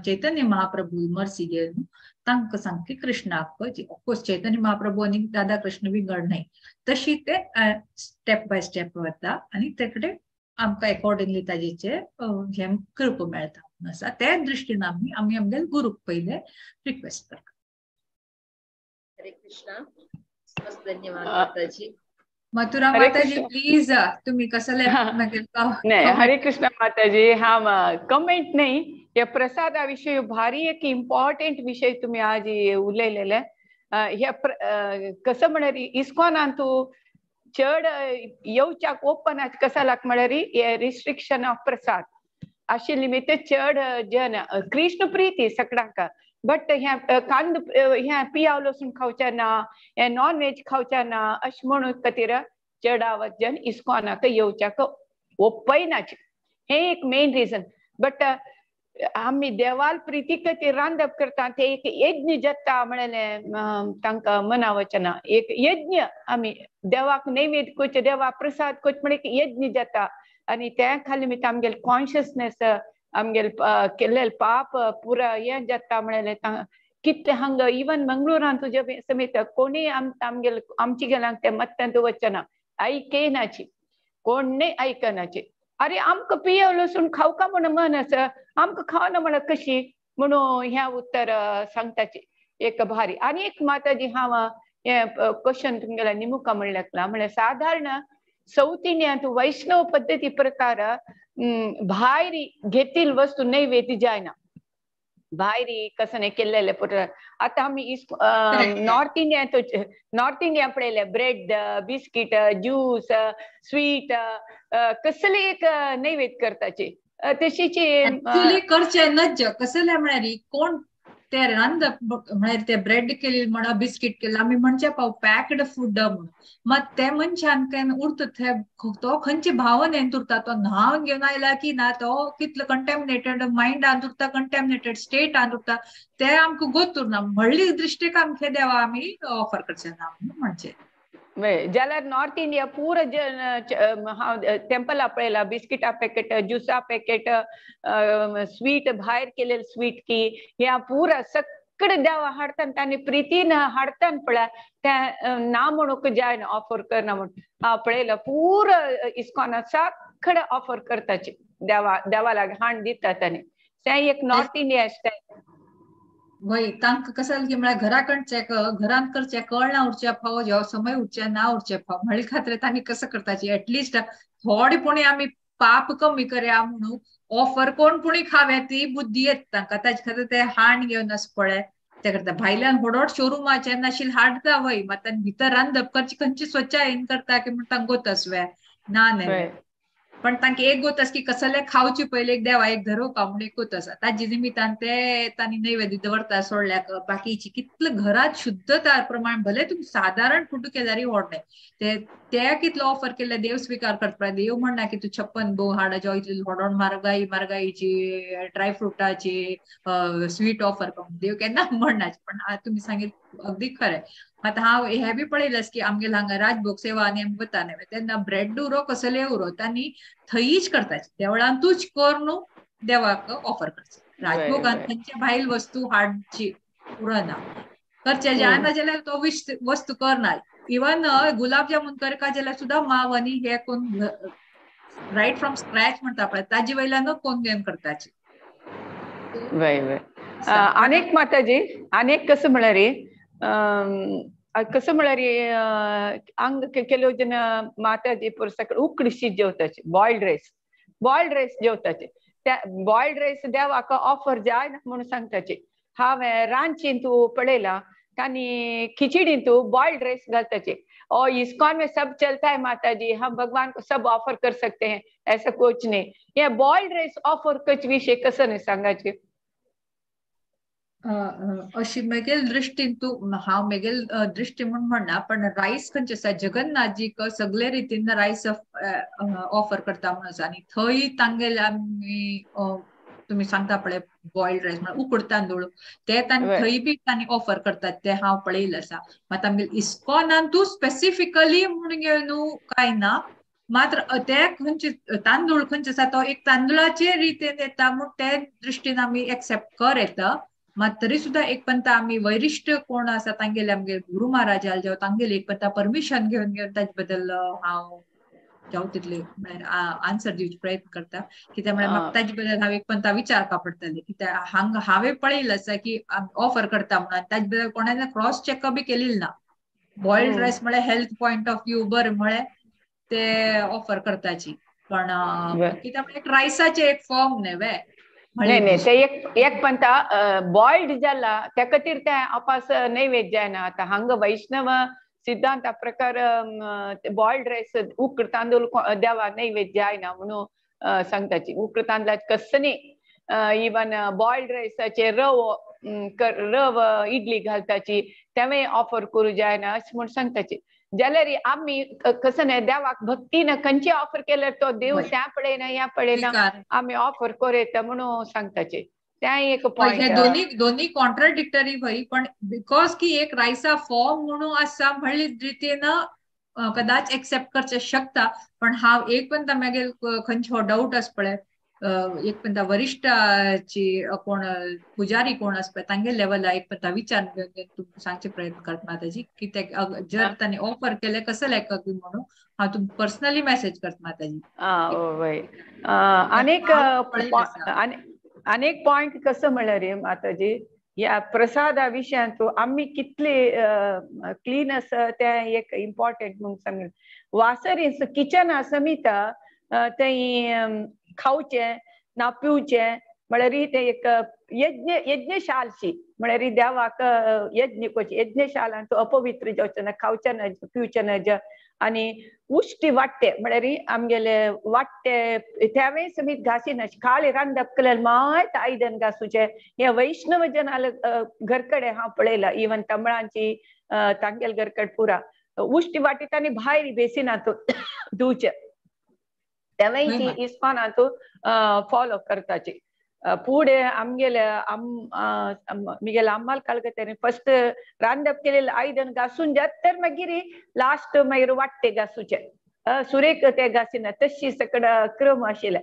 चैतन्य महाप्रभू मर्सी घेवन तांकां सांगकी कृष्णाक, ऑफकोर्स चैतन्य महाप्रभू आनी राधा कृष्ण विंगड न्हय, तशी ते स्टेप बाय स्टेप वता आनी ते कडेन आमकां एकॉर्डिंगली ताजेचे हे कृपा मेळटा आसा. त्या दृष्टीन आमी आमी आमगे गुरूक पयले रिक्वेस्ट करता. हरे कृष्णा. धन्यवाद माताजी. मथुरा माताजी प्लीज तुम्ही कसले. नाही, हरे कृष्ण माताजी. हा कमेंट नाही, या प्रसादा विषयी भारी एक इम्पॉर्टंट विषय तुम्ही आज उलयलेले. ह्या कसं म्हळ्यार इस्कॉनान तूं चड येवच्याक ओपन कसालाक म्हळ्यार रिस्ट्रिक्शन ऑफ प्रसाद आशिल्ली निमित्त चड जन कृष्ण प्रीती सगळ्यांक, बट ह्या कांद ह्या पियाव लसूण खावच्या ना, हे नॉन व्हेज खावच्या ना अशें म्हणून खातीर चडावत जन इस्कॉनाक येवच्याक ओपयनाचे. हें एक मेन रिजन. बट आमी देवाल प्रिती खातीर रांदप करता ते एक यज्ञ जाता म्हणलें तांकां मना वचना. एक यज्ञ आमी देवाक नैवेद्य करचें, देवा प्रसाद करचो म्हण एक यज्ञ जाता आनी त्या खाली निमित्त आमगेले कॉन्शियसनेस आमगेले केल्ले पाप पुरा हें जाता म्हणलें. कितले हांगा इवन मंगळुरान तुज्या समेत कोणी आमगेले आमची गेलांक ते मत्तांत वचना, आयकनाची, कोणय आयकनाची. अरे आमकां पियेव लसूण खावका म्हण मन आसा, आमकां खावना म्हण कशी म्हणून ह्या उत्तर सांगताची एक भारी. आनी एक माताजी हांव हें क्वेश्चन तुमगेल्या निमुका म्हणल्यार म्हणल्यार साधारण साऊथ इंडियांत वैष्णव पद्दती प्रकार भायर घेतील वस्तू नैवेद्य जायना, भायर कसं केल्लेले पुरो. आतां आमी नॉर्थ इंडियांत नॉर्थ इंडिया पळयले ब्रेड, बिस्कीट, ज्यूस, स्वीट कसले एक नैवेद्य करताची तशीची ऍक्च्युअली करचे नज्ज. कसले म्हळ्यार कोण ते रांदप म्हळ्यार ते ब्रेड केली म्हणा, बिस्कीट केली, आमी म्हणचे पाव पॅक्ड फूड म्हणून, मात ते मनशान काय उरता ते तो खंयचे भावनेन उरता, तो न्हावन घेवन आयला की ना, तो कितलो कंटेमिनेटेड मायंडान उरता, कंटेमिनेटेड स्टेटान उरता, ते आमकां गोत उरना. म्हणली दृश्टीक आमचे देवा आमी ऑफर करचे ना म्हणचे. जाल्यार नॉर्थ इंडिया पुरा हांव टेम्पला पळयला बिस्किटा पॅकेट, ज्युसा पॅकेट, स्वीट भायर केलेले स्वीट की ह्या पुरा सगळे देवा हाडटात तांणी प्रितीन हाडटात पळय त्या ना म्हणूंक जायना ऑफर करना म्हण. हांव पळयला पुरा इस्कॉना सगळे ऑफर करताची देवा देवा लागीं हाण दिता तांणी. तें एक नॉर्थ इंडिया स्टायल. वय तांकां कसं की म्हळ्यार घरा कडचे घरांत करचे कळना उरचे फावो, जेव्हा समय उरचे ना उरचे फाव म्हळ्या खातीर तांणी कसं करताची एटलिस्ट थोडे पुणी आमी पाप कमी करया म्हणून ऑफर कोण पुणी खाव्या ती बुद्धी येता तांकां. ताजे खातीर ते हाण घेवन आस पळय ते करता. भायल्यान व्हड शोरुमाचे नाशिल्ले हाडटा वय, मात भितर रांदप करची खंयची स्वच्छायेन करता की म्हण तांकां गोत आसवे ना न्हय, पण तांकां एक गोत आसा की कसले खावची पयले एक देवा एक धरोवपा म्हूण एक गोत आसा. ताजे निमित्तान ते तांणी नैवेद्य दवरता सोडल्याक. बाकीची कितले घरात शुद्धता प्रमाण भले तुमी सादारण फुटू केल्यार व्हडलें ते ते कितलो ऑफर केले देव स्विकार करता. देव म्हणना की तूं 56 भोग हाड जो इतली व्हडोन म्हारगाई म्हारगाईची ड्रायफ्रुटाची स्वीट ऑफर करून देव केन्ना म्हणना. पण तुमी सांगितलं अगदी खरें. आतां हांव हें बी पळयलें की आमगेले हांगा राजभोग सेवा आनी आमी वता न्हय तेन्ना ब्रेड उरो कसले उरो तांणी थंयच करताचे, देवळांतूच कर न्हू देवाक ऑफर करचे. राजभोगान खंयच्या भायल वस्तू हाडची उरना, करचे जायना जाल्यार तो वस्तू करना. इवन गुलाबजामुन करका जाल्यार सुद्दां माव आनी हे कोण रायट फ्रॉम स्क्रॅच म्हणटा पळय ताजे वयल्यान कोण घेवन करताचे. वय वय. अनेक माताजी अनेक कसं म्हळ्यार कसं म्हळ्यार अंग केलो जेन्ना माताजी पुरसा उकडी शीत जेवताची, बॉयल्ड रायस, बॉयल्ड रायस जेवताचे. त्या बॉयल्ड रायस देवाक ऑफर जाय म्हणून सांगताची. हांवें रांदचीन तूं पळयला तांणी खिचडीन तूं बॉयल्ड रायस घालताचे. और इस्कॉन में सब चलता है माता जी, हम भगवान को सब ऑफर कर सकते हैं, ऐसा कुछ नहीं. हे बॉयल्ड रायस ऑफर करचे विषय कसं नाही सांगायचे? अशी मेगेल दृष्टीन तूं हांव मेगेल दृष्टी म्हूण म्हणना, पण रायस खंयचे आसा जगन्नाथजीक सगळे रितीन रायस ऑफर करता म्हणून आसा. आनी थंय तांगेले आमी तुमी सांगता पळय बॉयल्ड रायस म्हळ्यार उकड तांदूळ ते थंय बी तांणी ऑफर करतात, ते हांव पळयलें आसा. मात आमगेले इस्कॉनान तूं स्पेसिफिकली म्हूण घेवन न्हू कांय ना, मात्र ते खंयचे तांदूळ खंयचे आसा तो एक तांदळाचे रितीन येता म्हूण ते दृश्टीन आमी एक्सेप्ट कर येता. मात तरी सुद्दां एक पंता आमी वरिश्ठ कोण आसा तांगेले आमगे गुरु महाराजाल जावं तांगेले एक पंता परमिशन घेवन घेवन ताजे बद्दल हांव जावं तितले म्हळ्यार आन्सर दिवचे प्रयत्न करता. कित्याक म्हळ्यार म्हाका ताजे बद्दल हांव एक पंता विचारपा पडटलें, कित्याक हांगा हांवें पळयलें आसा की ऑफर करता म्हणून ताजे बद्दल कोणाने क्रॉस चॅकअप बी केलेलं ना. बॉयल्ड रायस म्हळ्यार हेल्थ पॉयंट ऑफ व्यू बरें म्हळ्यार ते ऑफर करताची, पण कित्याक म्हळ्यार एक रायसाचें एक फॉर्म न्ही वे. नाही नाही, ते एक एक पंता बॉयल्ड जाला त्या खातीर ते अपास नैवेद्य जायना. आतां हांगा वैष्णव सिद्धांता प्रकार बॉयल्ड रायस उकड तांदूळ देवा नैवेद्य जायना म्हणून सांगताची. उकड तांदळाचे कसं न्ही, इवन बॉयल्ड रायसाचे रव रव इडली घालताची तेवूय ऑफर करूं जायना अशें म्हूण सांगताची. जाल्यार आमी कसं न्ही देवाक भक्तीन खंयचे ऑफर केल्यार तो देव त्या पळयना ह्या पळयना, आमी ऑफर करूं येता म्हणून सांगताचे. त्या एक पॉयंट दोन्ही दोन्ही कॉन्ट्राडिक्टरी भाई, पण because की एक रायसा फॉर्म म्हणून आसा म्हणले रितीन कदाच एक्सेप्ट करचे शकता. पण हांव एक पण मागीर खंयचो डाऊट आसा पळय, एक पण वरिश्ठाची कोण पुजारी कोण आसा पळय तांगे लेवला एक पण विचार तुमकां सांगचे प्रयत्न करता माताजी की ते जर तांणी ऑफर केले कसं लायक म्हणून हांव तुमकां पर्सनली मेसेज करता माताजी. वय अनेक अनेक पॉयंट कसं म्हळ्यार माताजी ह्या प्रसादा विशयांत आमी कितले क्लीन आसा तें एक इम्पॉर्टंट म्हणून सांगलें. वासरी किचन आसा थंय खावचें ना पिवचें म्हळ्यार तें एक यज्ञ यज्ञशालशी म्हळ्यार देवाक यज्ञ करचें. यज्ञशालांत अपवित्र जावचें ना, खावचें ना, पिवचें ना. आनी उश्टी वाडटे म्हळ्यार आमगेले वाडटे तेवूय समेत घासिना, काळी रांदप केल्यार मात आयदन घासूचें. हे वैष्णव जनाल घर कडेन हांव पळयलां, इवन तमिळांची तांगेल घर कडेन पुरा उश्टी वाटी तांणी भायर बेसिनांत धुवचें. तेवूय इस्कॉनांत फॉलो करताची. पुढे आमगेले मिगेले अम्माल कळकते फर्स्ट रांदप केलेले आयदन घासून जात तर मागीर लास्ट मागीर वाडटे घासूचे, सुरेक ते घासिना तशी सकड क्रम आशिल्ले.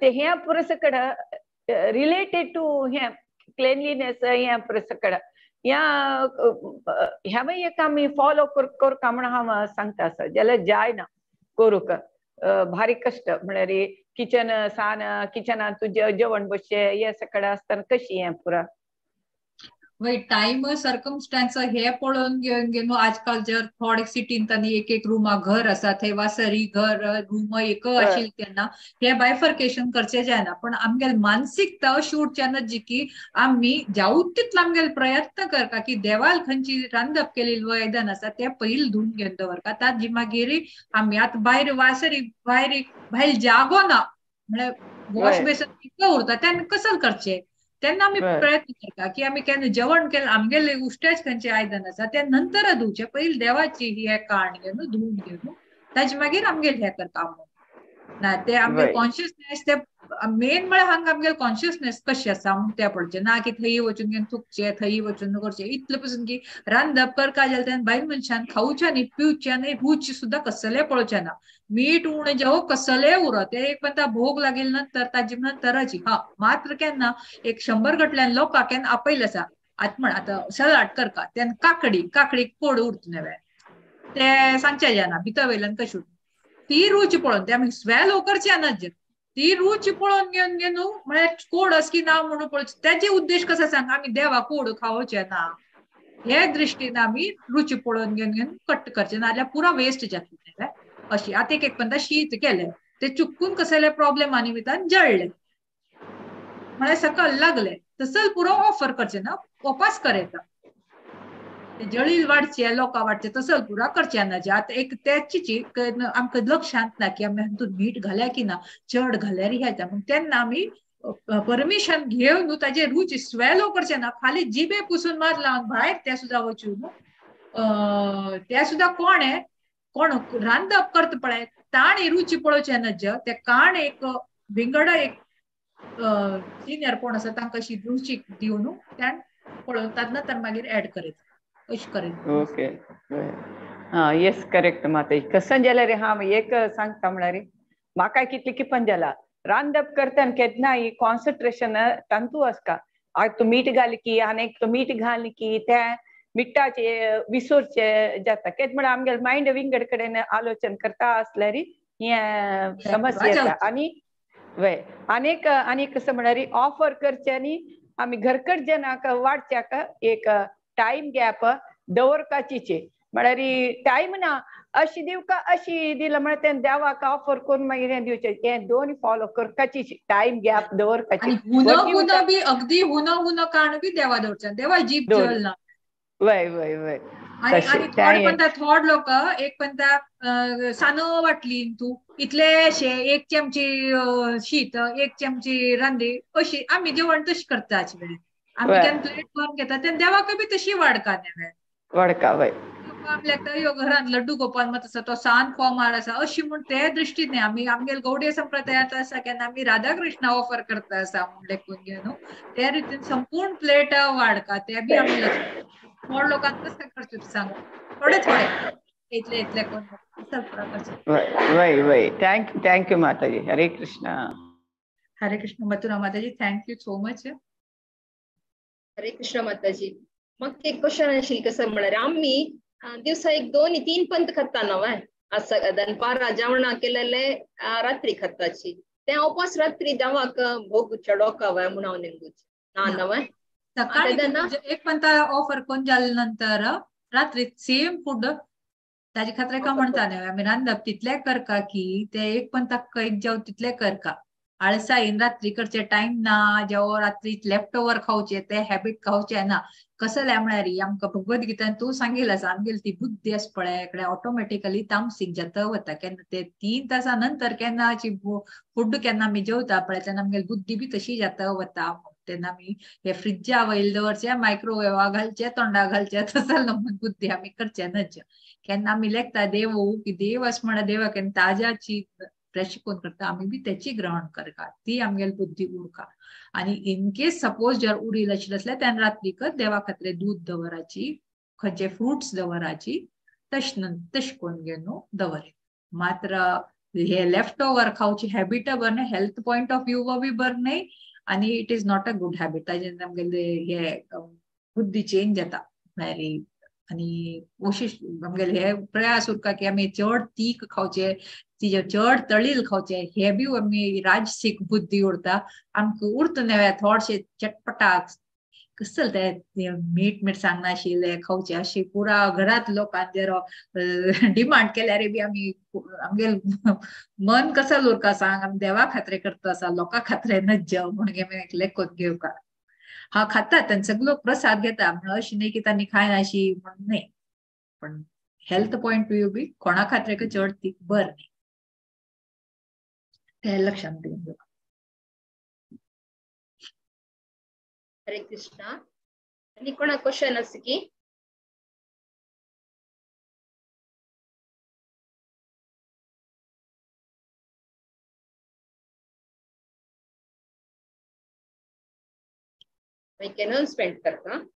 ते हे पुरो सकड रिलेटेड टू हे क्लेनलीनेस हे पुरो सकड ह्या ह्यावय एक आमी फॉलो करूंक म्हण हांव सांगता आसा. जाल्यार जायना करूंक भारी कश्ट म्हळ्यार किचन सान किचनान तुजें जेवण बसचें हें सगळें आसतना कशी हें पुरा. वय टायम सर्कमस्टांस हे पळोवन घेवन घेवन आजकाल जर थोडे सिटीन तांणी एक एक रुमा घर आसा थंय वासरी घर रूम एक आशिल्ले तेन्ना हे बायफर्केशन करचें जायना. पण आमगेले मानसिकता अशी उरच्या ना जी की आमी जावं तितलो आमगेले प्रयत्न करता की देवाल खंयची रांदप केलेली आयदन आसा ते पयलीं धुवन घेवन दवरता. ताजी मागीर आमी आतां भायर वासरी भायर भायर जागो ना म्हळ्यार वॉश बेसन इतलो उरता तेन्ना कसं करचें, तेन्ना आमी प्रयत्न करता की आमी केन्ना जेवण केलें आमगेले उश्टेच खंयचे आयदन आसा ते नंतर धुवचें, पयलीं देवाची ही काण घेवन धुवून घेवन ताजे मागीर आमगेले हें करता म्हणून ना. ते आमगे कॉन्शियसनेस ते मेन म्हळ्यार हांगा आमगेले कॉन्शियसनेस कशी आसा म्हणून तें पळोवचें ना की थंय वचून घेवन थुकचें, थंय वचून करचें. इतलें पसून की रांदप करका जाल्यार तेन्ना बायल मनशान खावचें न्ही, पिवचें न्ही, रूच सुद्दां कसलें पळोवचें ना, मीठ उणें जेवप कसलें उरत ते एक पण भोग लागेल नंतर ताजे नंतरच. हा मात्र केन्ना एक 100 गटल्यान लोकांक केन्ना आपयलें आसा आतां म्हण आतां सलाड करका तेन्ना काकडी काकडी कोड उरता नवे ते सांगचें जायना भितर वयल्यान कशी उरता ती रूच पळोवन ते आमी स्वेलो करचे ना, ती रूच पळोवन घेवन घेवन म्हळ्यार कोड अस की ना म्हणून पळोवचें. तेजे उद्देश कसो सांग आमी देवा कोड खावचें ना, हे दृष्टीन आमी रुची पळोवन घेवन घेवन कट्ट करचे, नाजाल्यार पुरा वेस्ट जातले. अशी आतां एक एक पंदा शीत केलें ते चुकून कसले प्रॉब्लेमा निमित्तान जळ्ळे म्हळ्यार सकल लागले तसं पुरो ऑफर करचे ना, उपास करता जळील वाडचे लोकां वाडचे तसं पुरा करचे ना. आतां एक त्याची आमकां लक्षांत ना की आमी हातूंत मीठ घाल्या की ना, चड घाल्यार येता, पूण तेन्ना आमी परमिशन घेवन ताजे रुची स्वेलो करचे ना, खाली जिबे पुसून मार लावन भायर ते सुद्दां वचून ते सुद्दां कोण आहे कोण रांदप करता पळय ताणें रुची पळोवचें ना, ते काण एक विंगड एक सिनियर कोण आसा तांकां अशी रुची दिवन त्यान पळोवन तात नंतर मागीर ऍड करीत अशें करीत. ओके, हा येस करेक्ट माता. कसं जाल्यार हांव एक सांगता म्हळ्यार म्हाका कितली किपन जाला रांदप करतना केन्नाय कॉन्सन्ट्रेशन तांतू आसता. आतां तूं मीठ घाल की आनी एक तूं मीठ घाल की ते मिठाचे विसरचे जाता. केद म्हळ्यार आमगेले मायंड विंगड कडेन आलोचन करता आसल्यार हें समस्या येता. आनी वय आनीक आनी कसं म्हळ्यार ऑफर करचे आनी आमी घरकट जनाक वाडच्याक एक टायम गॅप दवरपाचीचे म्हळ्यार टायम ना अशी दिवका अशी दिला म्हळ्यार तें देवाक ऑफर करून मागीर हें दिवचें, हें दोन फॉलो करपाची टायम गॅप दवरपाची. हुन बी अगदी हुन हुन काण बी देवा दवरचें, देवा जीप जळना. वय वय वय. आणि थोड पण थोड लोक एक पण सानो वाटली तू इतलेशे एक चमची शीत एक चमची रांदी अशी आमी जेवण तशी करता. आमी केन्ना प्लेट भरून घेता तेन्ना देवाक बी तशी वाडका न्ही वाडका. वय आमल्याक यो घरान लड्डू गोपाल मत आसा तो सान फॉर्मार आसा अशी म्हूण ते दृष्टीने आमी आमगेले गौडीय संप्रदायांत आसा केन्ना आमी राधा कृष्णा ऑफर करता आसा म्हूण लेखून घेवन ते रितीन संपूर्ण प्लेट वाडका ते बी आमी थोड लोकांक कसं करचें सांग, थोडे थोडे इतले इतले कोण. वय वय. Thank you thank you Mataji. Hare Krishna. Hare Krishna Mathura Mataji, thank you so much. Hare Krishna Mataji. म्हाका एक क्वेश्चन आशिल्लें कसं म्हळ्यार आमी दिवसा एक दोन तीन पंत खाता न्हय, दनपारा जेवणा केलेले रात्री खाताची ते उपास रात्री देवाक भोग चडोवका वय म्हूण हांव नेमूच ना न्हय. सकाळी एक पंता ऑफर कोण जाले नंतर रात्री सेम फूड ताजे खातीर का म्हणता न्हय आमी रांदप तितले करका की ते एक पंताक एक जेव तितले करका. आळसायेन रात्री करचे टायम ना, जेव रात्री लेफ्ट ओवर खावचे ते हॅबिट खावचे ना. कसं म्हळ्यार आमकां भगवद गीतान तूं सांगेल आसा आमगेली ती बुद्धी आसा पळय कडे ऑटोमॅटिकली तामसीक जाता वता. केन्ना ते 3 तासां नंतर केन्ना फूड केन्ना आमी जेवता पळय तेन्ना आमगेली बुद्धी बी तशी जाता वता. तेन्ना आमी हे फ्रिजा वयल दवरचे मायक्रोवेवा घालचे तोंडा घालचे तसं बुद्धी आमी करचे नच. केन्ना आमी लेखता देव की देव अशें म्हणा देवा केन्ना ताज्याची फ्रेश कोण करता आमी बी त्याची ग्रहण करका, ती आमगेली बुद्धी उरका. आणि इनकेस सपोज जर उरील अशी आसल्यार तेन्ना रात्रीक देवा खातीर दूध दवराची खंयचे फ्रुट्स दवराची तश तश कोण घेवन दवरे. मात्र हे लेफ्ट ओवर खावची हॅबिट बरें न्हय, हेल्थ पॉयंट ऑफ व्यू बी बरें न्हय आनी it is not a good habit. ताजे आमगेले हे बुद्धी चेंज जाता म्हळ्यार आनी कोशिश आमगेले हे प्रयास उरका की आमी चड तीख खावचे तिजे चड तळील खावचे हे बी आमी राजसीक बुद्धी उरता आमकां उरता न्हय थोडशे चटपटाक कसं ते मीठ मिरसांग नाशिल्लें खावचें अशी पुरा घरात लोकांक जर डिमांड केल्यार बी आमी आमगेले मन कसं उरका सांग, आमी देवा खातीर करता आसा लोकां खातीर नज्ज म्हूण लेखून घेवका. हा खातात आनी सगळो प्रसाद घेता म्हणून अशी न्ही की तांणी खायनाशी म्हणून न्ही, पण हेल्थ पॉयंट व्यू बी कोणा खातीर चड ती बरें न्ही ते लक्षात दिवन घेवका. हरे कृष्णा. आणि कोणा क्वेश्चन आसा की? अनाउन्समेंट करता.